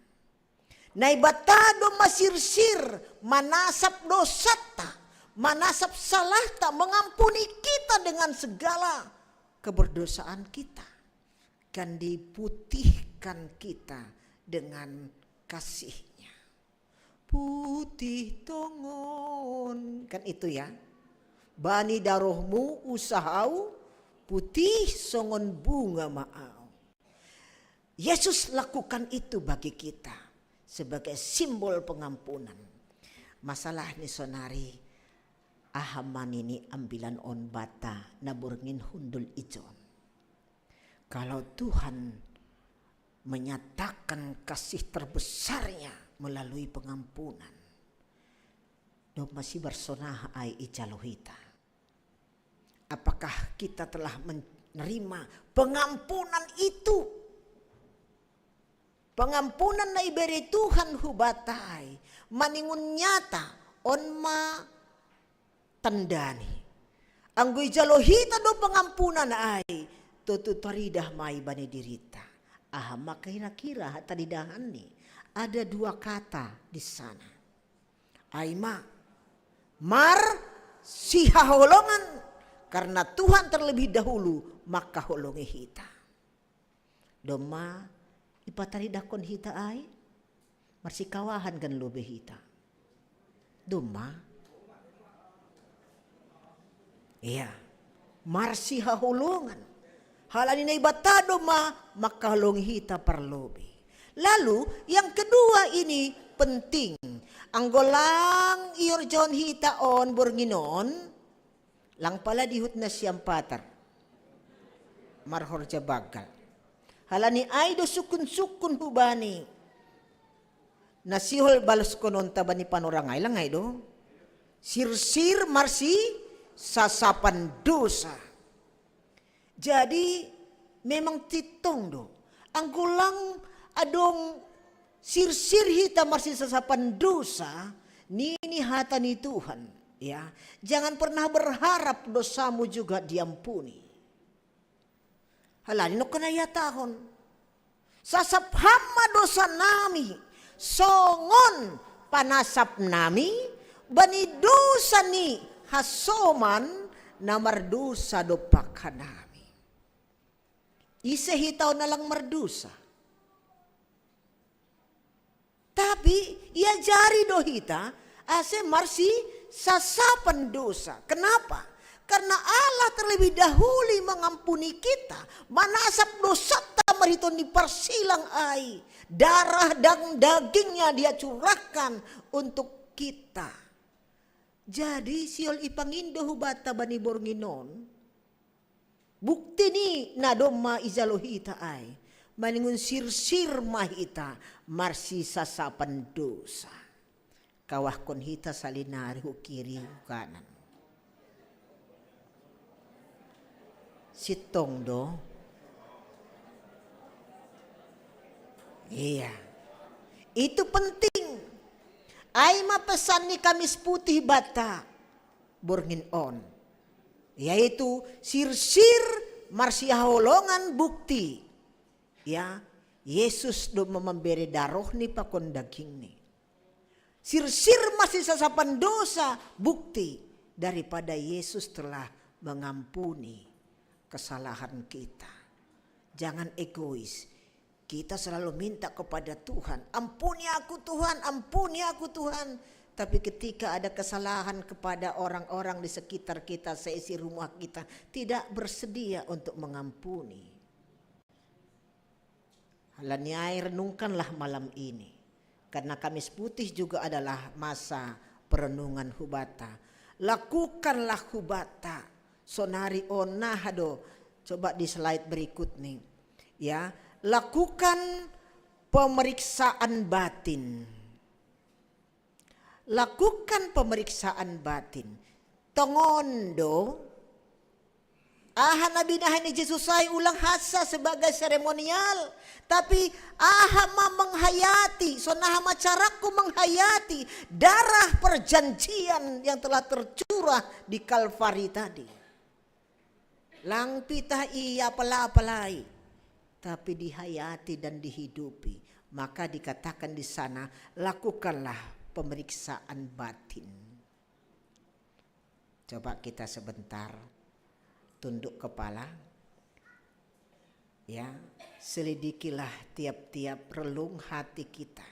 Naibata do masirsir, manasap dosanta, manasap salahta, mengampuni kita dengan segala keberdosaan kita. Kan diputihkan kita dengan kasihnya. Putih tongon. Kan itu ya. Bani darohmu usah au, putih songon bunga ma au. Yesus lakukan itu bagi kita sebagai simbol pengampunan. Masalah ni sonari, Aha ma nini ambilan on bata na borngin hundul ijon. Kalau Tuhan menyatakan kasih terbesarnya melalui pengampunan, domma sibar sonaha ai ijalo hita? Apakah kita telah menerima pengampunan itu? Pengampunan na ibere Tuhan hubata ai, maningon nyata, on ma tandani. Anggo ijalo hita do pengampunan ai, tontu taridah ma i bani dirita. Aha ma kira-kira taridahanni? Ada dua kata di sana. Ai ma, marsihaholongan, karena Tuhan terlebih dahulu mangkaholongi hita. Domma ipataridahkon hita ai, marsikawahan kan lobe hita. Domma. Iya. Marsihaholongan. Halani Naibata domma mangkaholongi hita parlobe. Lalu yang kedua ini penting. Anggo lang ihorjahon hita on borngin on, lang pala diihut nasiam patar marhorja banggal. Halani ai do sungkun-sungkun hubani na sihol baloskononta bani panorang ai, lang ai do. Sirsir marsisasapan dosa. Jadi memang tintong do. Anggo lang adong sirsir hita marsisasapan dosa, nini hata ni Tuhan, ya, jangan pernah berharap dosamu juga diampuni. Halani nongkon na ihatahon, sasap Ham ma dosanami, songon panasapnami bani dosa ni hasoman na mardosa dompak hanami. Ise hita on na lang mardosa? Tapi iajari do hita ase marsisasapan dosa. Kenapa? Karena Allah terlebih dahulu mengampuni kita, manasap dosanta marhitehon ni parsilang ai, darah dan dagingnya Dia curahkan untuk kita. Jadi sihol ipangindo hubanta bani borngin on bukti ni na domma ijalo hita ai, maningon sirsir ma hita marsisasapan dosa. Kawahkon hita salinari hu kiri hu kanan. Sintong do? Iya. Itu penting. Ai ma pesan ni Kamis Putih banta borngin on, yaitu sirsir marsihaholongan bukti, ya, Yesus domma mambere darohni pakon dagingni. Sirsir marsisasapan dosa bukti daripada Yesus telah mengampuni kesalahan kita. Jangan egois. Kita selalu minta kepada Tuhan, "Ampuni aku Tuhan, ampuni aku Tuhan." Tapi ketika ada kesalahan kepada orang-orang di sekitar kita, seisi rumah kita, tidak bersedia untuk mengampuni. Halani ai renungkanlah malam ini. Karena Kamis Putih juga adalah masa perenungan hubanta. Lakukanlah hubanta. Sonari on naha do. Coba di slide berikutnya. Ya, lakukan pemeriksaan batin. Lakukan pemeriksaan batin. Tongon do, aha na binahen ni Jesus ai ulang hansa sebagai seremonial, tapi aha ma menghayati, sonaha ma caraku menghayati darah perjanjian yang telah tercurah di Kalvari tadi. Lang pitah i apal-apal ai, tapi dihayati dan dihidupi. Maka dikatakan di sana, lakukanlah pemeriksaan batin. Coba kita sebentar tunduk kepala. Ya, selidikilah tiap-tiap relung hati kita.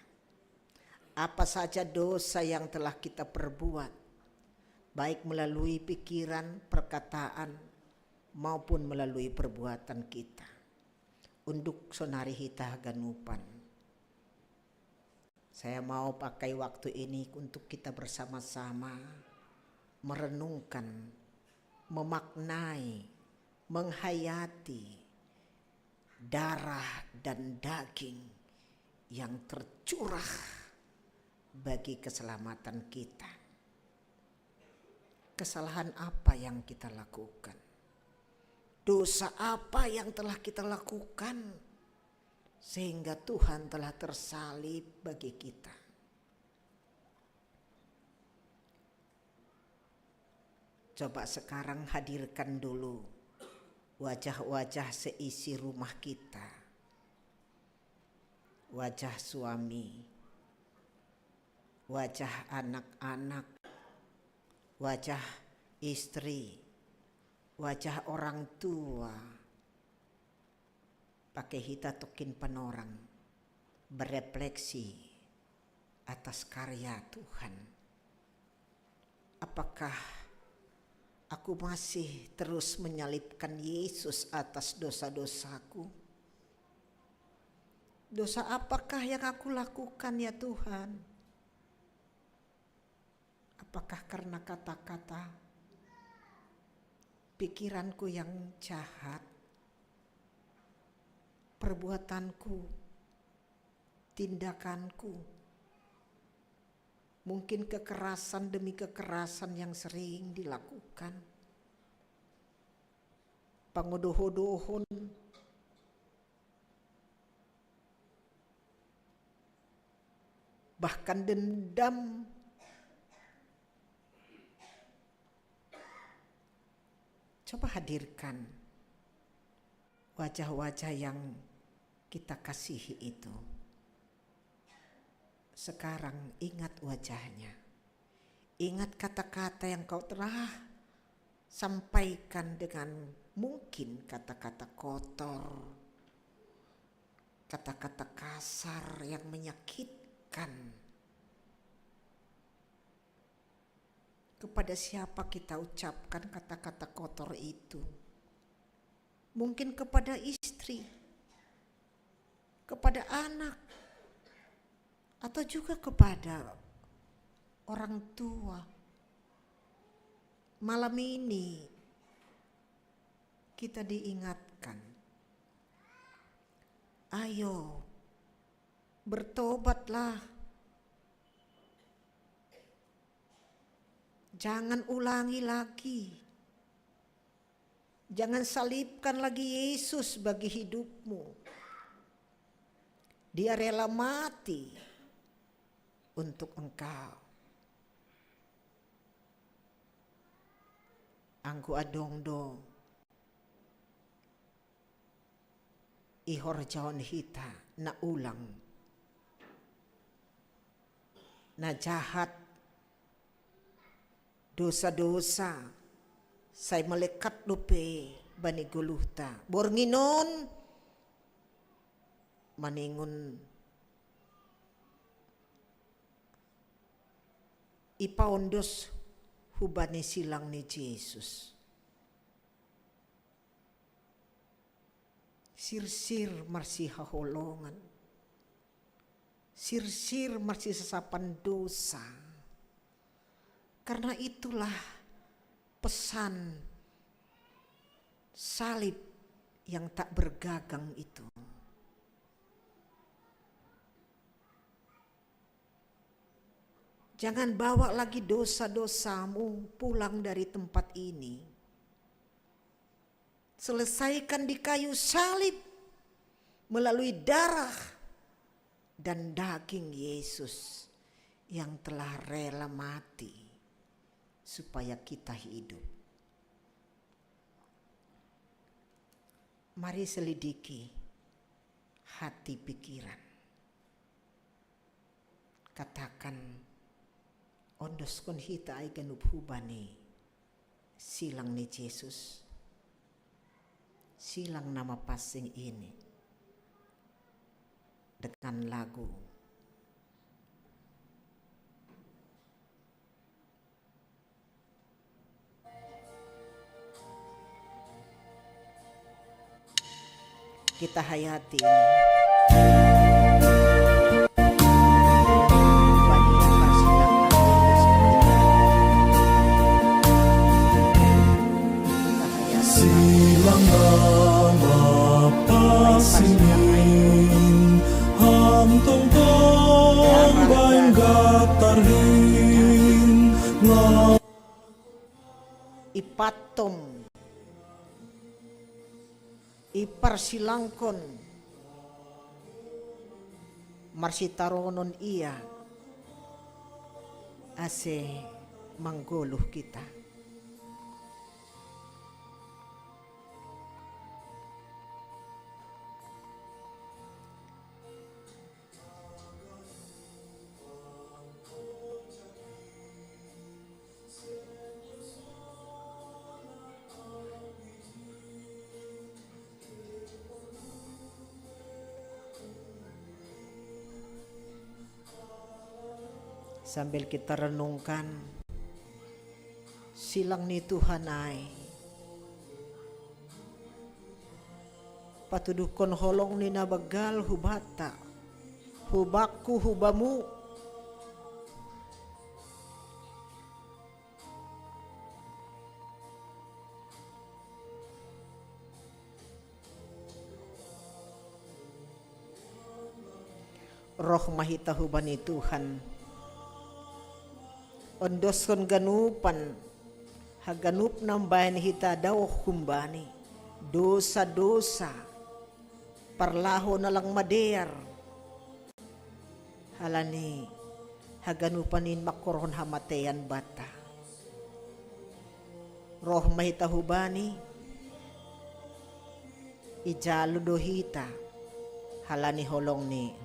Apa saja dosa yang telah kita perbuat, baik melalui pikiran, perkataan, maupun melalui perbuatan kita. Unduk sonari hita haganupan. Saya mau pakai waktu ini untuk kita bersama-sama merenungkan, memaknai, menghayati darah dan daging yang tercurah bagi keselamatan kita. Kesalahan apa yang kita lakukan? Dosa apa yang telah kita lakukan sehingga Tuhan telah tersalib bagi kita? Coba sekarang hadirkan dulu wajah-wajah seisi rumah kita. Wajah suami, wajah anak-anak, wajah istri, wajah orang tua. Pakai hita tokin panorang, berefleksi atas karya Tuhan. Apakah aku masih terus menyalibkan Yesus atas dosa-dosaku? Dosa apakah yang aku lakukan, ya Tuhan? Apakah karena kata-kata, pikiranku yang jahat, perbuatanku, tindakanku, mungkin kekerasan demi kekerasan yang sering dilakukan, pangodoh-odohon, bahkan dendam. Coba hadirkan wajah-wajah yang kita kasihi itu. Sekarang ingat wajahnya. Ingat kata-kata yang kau telah sampaikan dengan mungkin kata-kata kotor, kata-kata kasar yang menyakitkan. Kepada siapa kita ucapkan kata-kata kotor itu? Mungkin kepada istri, kepada anak, atau juga kepada orang tua. Malam ini kita diingatkan, ayo, bertobatlah. Jangan ulangi lagi. Jangan salibkan lagi Yesus bagi hidupmu. Dia rela mati untuk engkau. Angku adong do ihor jaon hita na ulang, na jahat, dosa-dosa sai malekat dope bani goluhta. Borngin on maningon ipaondos hubani silang ni Jesus. Sirsir marsihaholongan. Sirsir marsisasapan dosa. Karena itulah pesan salib yang tak bergagang itu. Jangan bawa lagi dosa-dosamu pulang dari tempat ini. Selesaikan di kayu salib melalui darah dan daging Yesus yang telah rela mati supaya kita hidup. Mari selidiki hati pikiran. Katakan, ondoskon hita ai ganup hubani silang ni Jesus. Silang na mapansing ini dengan lagu. Kita hayati ini. Bapa sinin, ham tongtong bain gatar hin, nga ipatom, iparsilangkon, marsitaronon ia, ase manggoluh kita. Sambil kita renungkan, silang ni Tuhan ai, patuduhkon holong ni na banggal hubata, hubakku, hubamu. Roh ma hita hubani Tuhan, ondoskon ganupan, haganup na umbahen hita daoh humbani, dosa-dosa, parlaho na lang madear, halani haganupan in mangkorhon hamateian banta. Roh ma hita hubani, ijalo do hita halani holongni.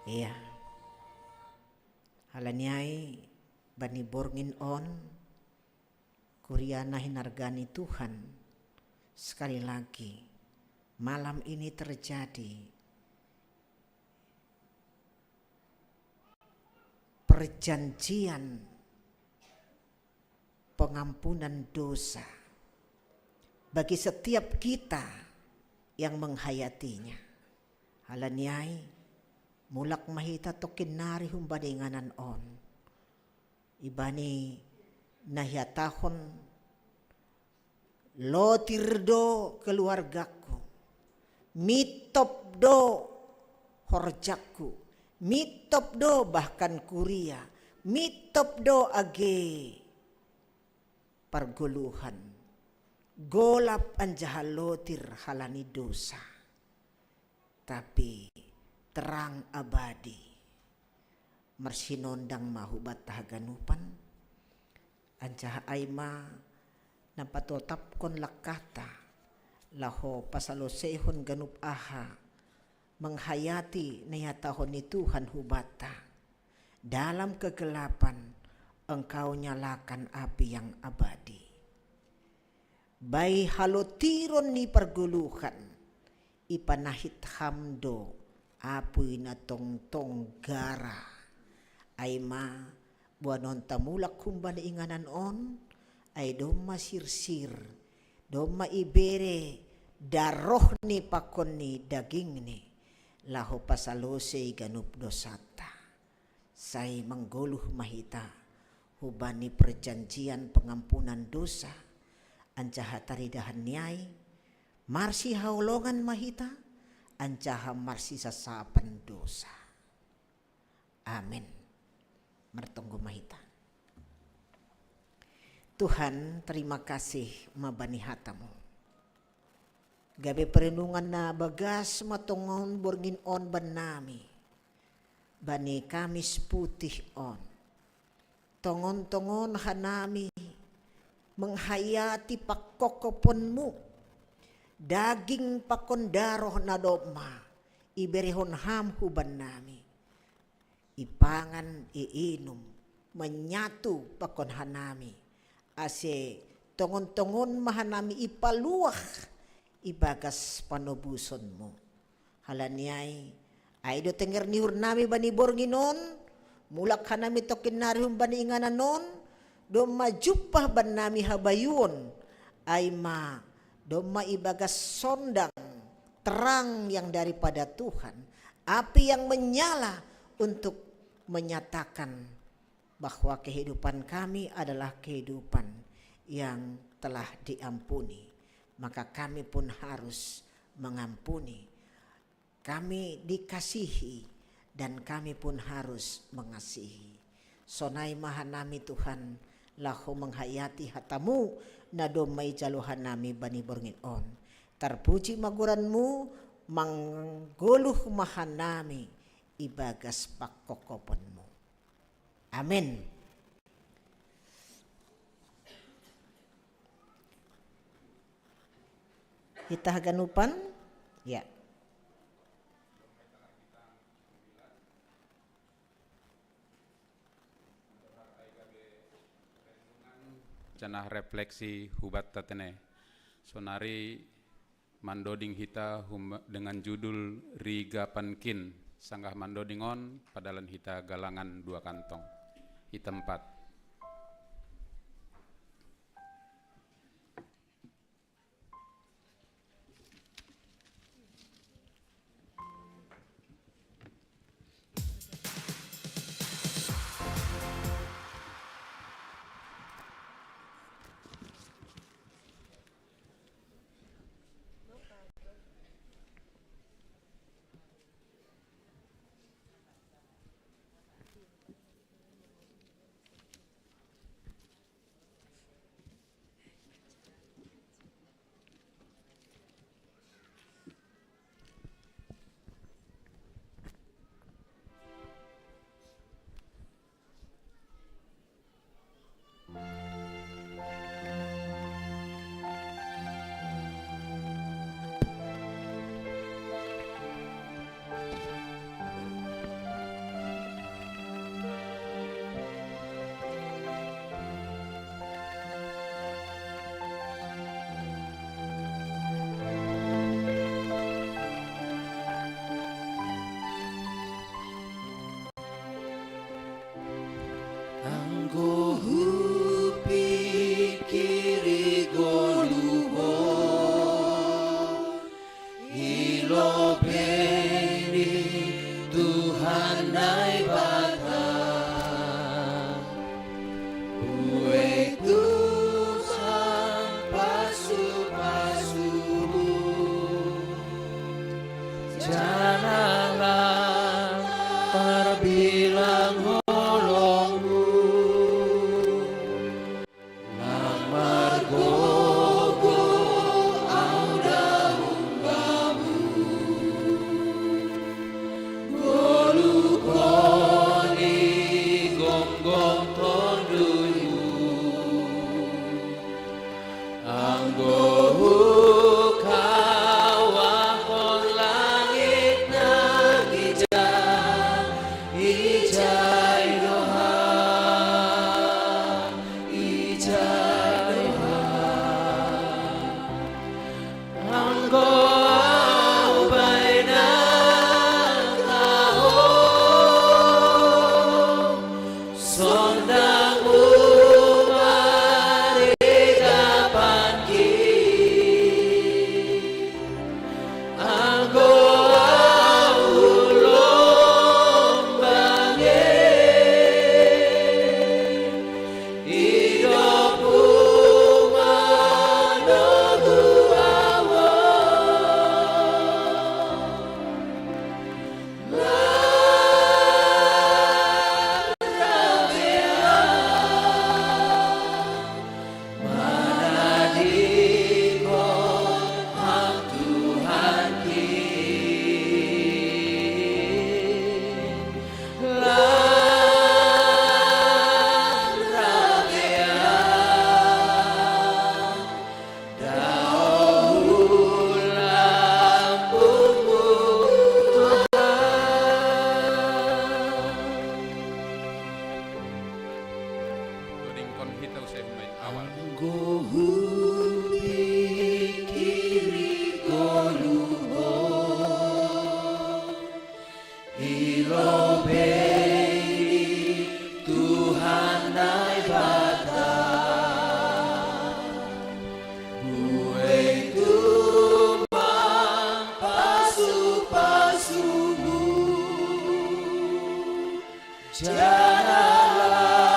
Ia, halani ai bani borngin on, kuria na hinarga ni Tuhan, sekali lagi, malam ini terjadi perjanjian pengampunan dosa bagi setiap kita yang menghayatinya. Halani ai, mulak ma hita tongkin nari humbani inganan on. Ibani na hihatahon, lotir do keluargaku, mintop do horjaku, mintop do bahkan kuria, mintop do age pargoluhan, golap anjaha lotir halani dosa, tapi terang abadi. Marsinondang ma hubanta haganupan, anjaha ai ma na patotapkon langkahta, laho pasaloseihon ganup aha menghayati na hihatahon ni Tuhan hubanta. Dalam kegelapan engkau nyalakan api yang abadi. Bai halotiron ni pargoluhan, ipanahit ham do apuy na tongtong gara. Ai ma, boanonta mulak humbani inganan on, ai domma sirsir, domma ibere darohni pakon ni dagingni, laho pasalosei ganup dosanta. Sai manggoluh ma hita hubani perjanjian pengampunan dosa, anjaha taridahan ni ai, marsihaholongan ma hita, anjaha marsisasapan dosa. Amen. Martonggo ma hita. Tuhan, terima kasih ma bani hatamu. Gabe perenungan na bagas ma tongon borngin on bannami, bani Kamis Putih on. Tongon-tongon hanami menghayati pangkopkoponmu, daging pakon daroh na domma iberehon ham hubannami. Ipangan, iinum, menyatu pakon hanami, ase tongon-tongon ma hanami ipaluah ibagas panobusonmu. Halani ai, ai do tenger ni uhurnami bani borngin on, mulak hanami tongkin nari humbani inganan on, domma jumpah bannami habayuon, ai ma domma ibagas sondang, terang yang daripada Tuhan, api yang menyala untuk menyatakan bahwa kehidupan kami adalah kehidupan yang telah diampuni, maka kami pun harus mengampuni. Kami dikasihi dan kami pun harus mengasihi. Sonai ma hanami Tuhan, laho manghayati hatamu na domma ijalo hanami bani borngin on. Tarpuji ma goranmu, manggoluh ma hanami ibagas pangkophopmu. Amin. Hita haganupan, ya. Janah refleksi hubatta tene. Sonari mandoding hita hum- dengan judul Rigapan Kin. Sanggah mandoding on, padalan hita galangan dua kantong. Hita empat. Anggo hupikiri goluh on, i lobei ni Tuhan Naibata, buei Tuhan pasu-pasumu, janahlah tarbilang holongmu. Lang margogoh ahu daong bamu, goluh on i gonggong tonduymu. Anggo hukawahon langit nang ija, ijai do Ham, ijai do Ham. Anggo ahu baenon Ho, sondangmu ma rigapan kin. Anggo ahu lumbangi, idopmu ma nogu ahu. Dodingkon hita use humbani awal. Anggo hupikiri goluh on, i lobei ni Tuhan Naibata, buei tumang pasu-pasumu, janahlah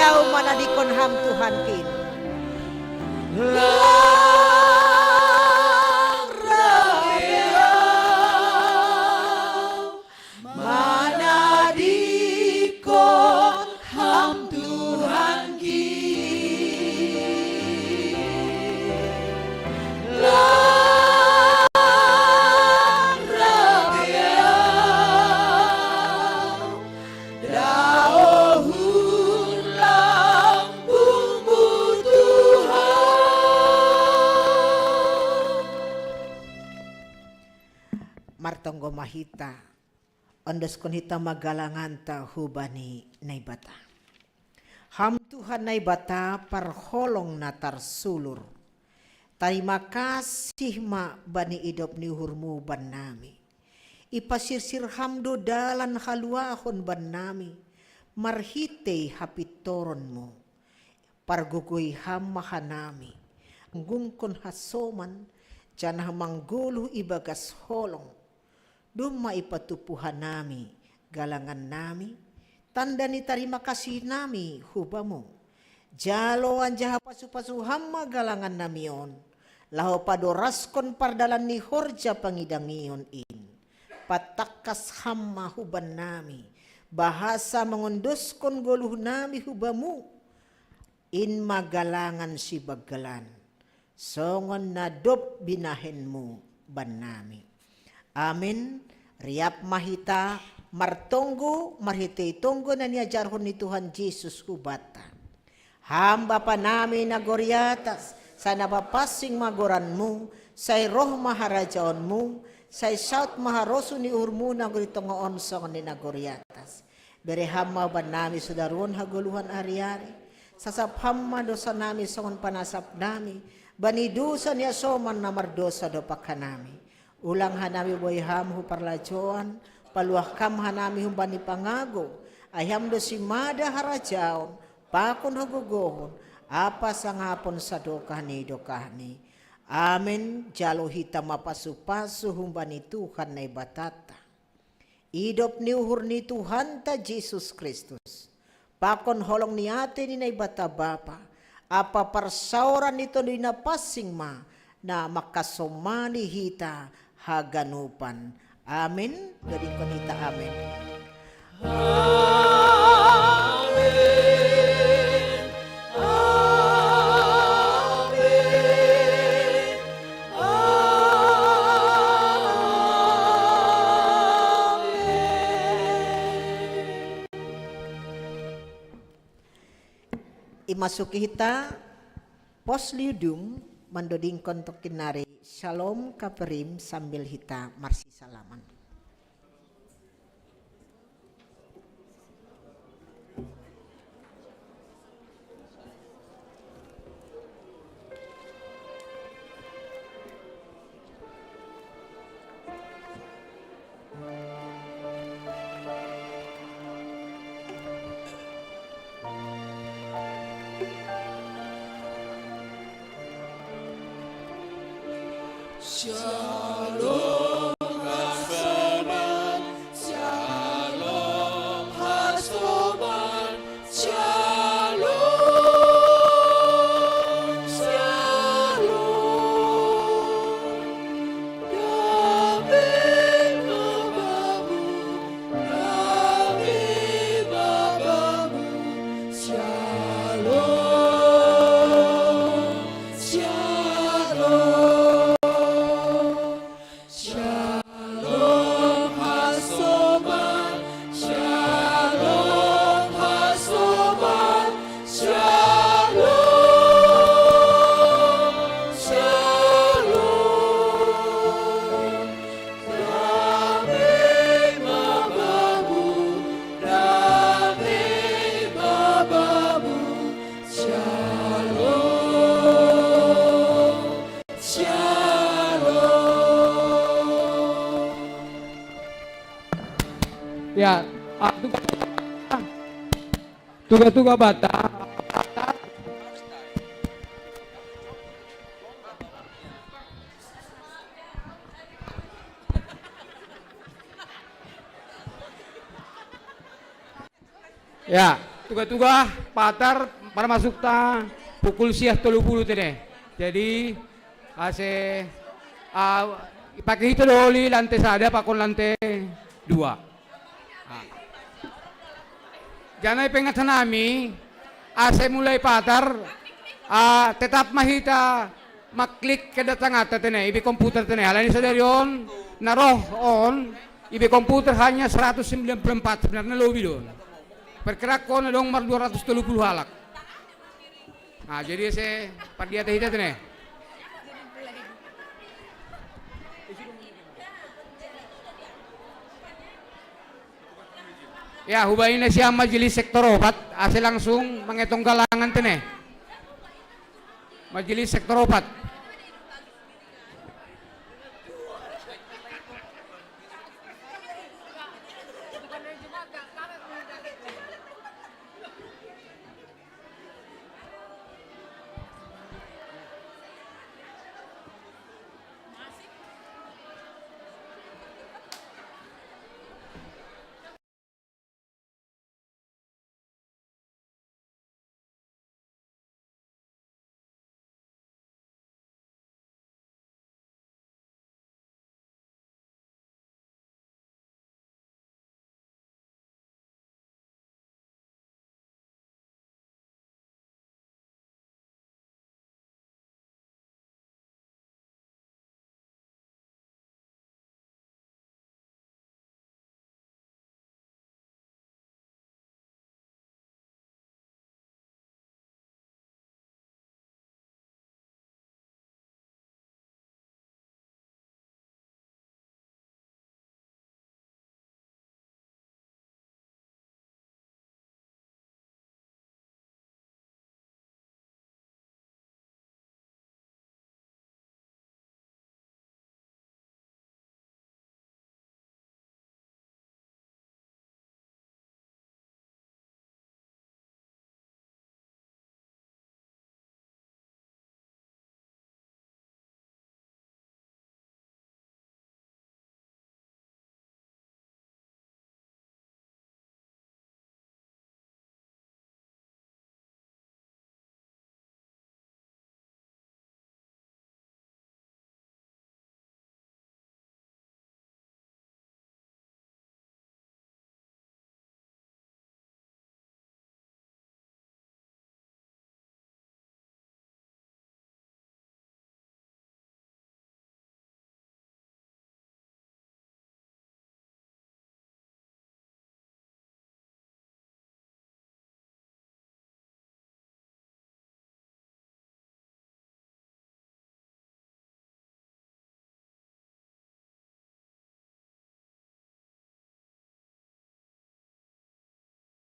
au manadikon Ham Tuhan kin. Manadikon Ham Tuhan kin. Lang rabeau, daohun lambungmu Tuhan. Martonggo ma hita, ondoskon hita ma galanganta hubani Naibata. Ham Tuhan Naibata parholong na tarsulur. Tarima kasih ma bani idop ni uhurmu bannami. Ipasirsir Ham do dalan haluahon bannami, marhitei hapintoronmu. Pargogoi Ham ma hanami, manggungkon hasoman, janah manggoluh ibagas holong. Domma ipatupu hanami galangannami, tanda ni tarima kasihnami hu Bamu. Jalo anjaha pasu-pasu Ham ma galangannami on, laho padoraskon pardalan ni horja pangidangion in. Patangkas Ham ma hubannami, bahasa mangondoskon goluhnami hu Bamu, in ma galangan sibanggalan, songon na dob binahenmu bannami. Amen. Riap ma hita martonggo marhitei tonggo na niajarhon ni Tuhan Jesus hubanta. Ham Bapa nami na gori atas, sai na papansing ma goranmu, sai roh ma harajaonmu, sai saut ma harosuh ni uhurmu na gori tonga on songon na gori atas. Bere Ham ma bannami sudaruon hagoluhan ari-ari. Sasap Ham ma dosanami songon panasapnami bani dosa ni hasoman na mardosa dompak hanami. Ulang hanami boi Ham hu parlajouan, paluah Ham hanami humbani pangago, ai Ham do simada harajaon, pakon hagogohon, ampa sangapon sadokah ni dokahni. Amen. Jalo hita ma pasu-pasu humbani Tuhan Naibatanta. Idop ni uhur ni Tuhanta Jesus Kristus, pakon holong ni atei ni Naibata Bapa, ampa parsaoran ni Tonduy Napansing ma na mangkasomani hita haganupan. Amen. Dodingkon hita amen. Amen. Amen. Amen. Imasuki hita pos liudum mandodingkon tongkin nari Shalom Kaperim sambil hita marsisalaman. Shalom Hasoman, Shalom Hasoman, Shalom, Shalom. Dame ma bamu, dame ma bamu, Shalom, Shalom. Shalom Hasoman, Shalom Hasoman, Shalom, Shalom. Dame ma bamu, dame ma bamu, Shalom, Shalom. Ya, ah, tuga-tuga bata. Ya, Tuga-tuga, Patar, para masuk ta pukul siah tolu puluh tene. Jadi, ase, ah, ipake hita doli lante sada pakon lante dua. Ah. Jana i pengat hanami, ase mulai Patar, ah, tetap ma hita maklik kedatanganta tene, ibe komputer tene. Alani sadari on, na roh on, ibe komputer hanya seratus sembilan puluh empat, sebenarnya lobi do on. Perkirakan adong mar dua ratus tolu puluh halak. Nah, jadi ase pardiata hita tene. Ya, hubaen na sian majelis sektor opat, ase langsung mangetong galangan tene. Majelis sektor opat.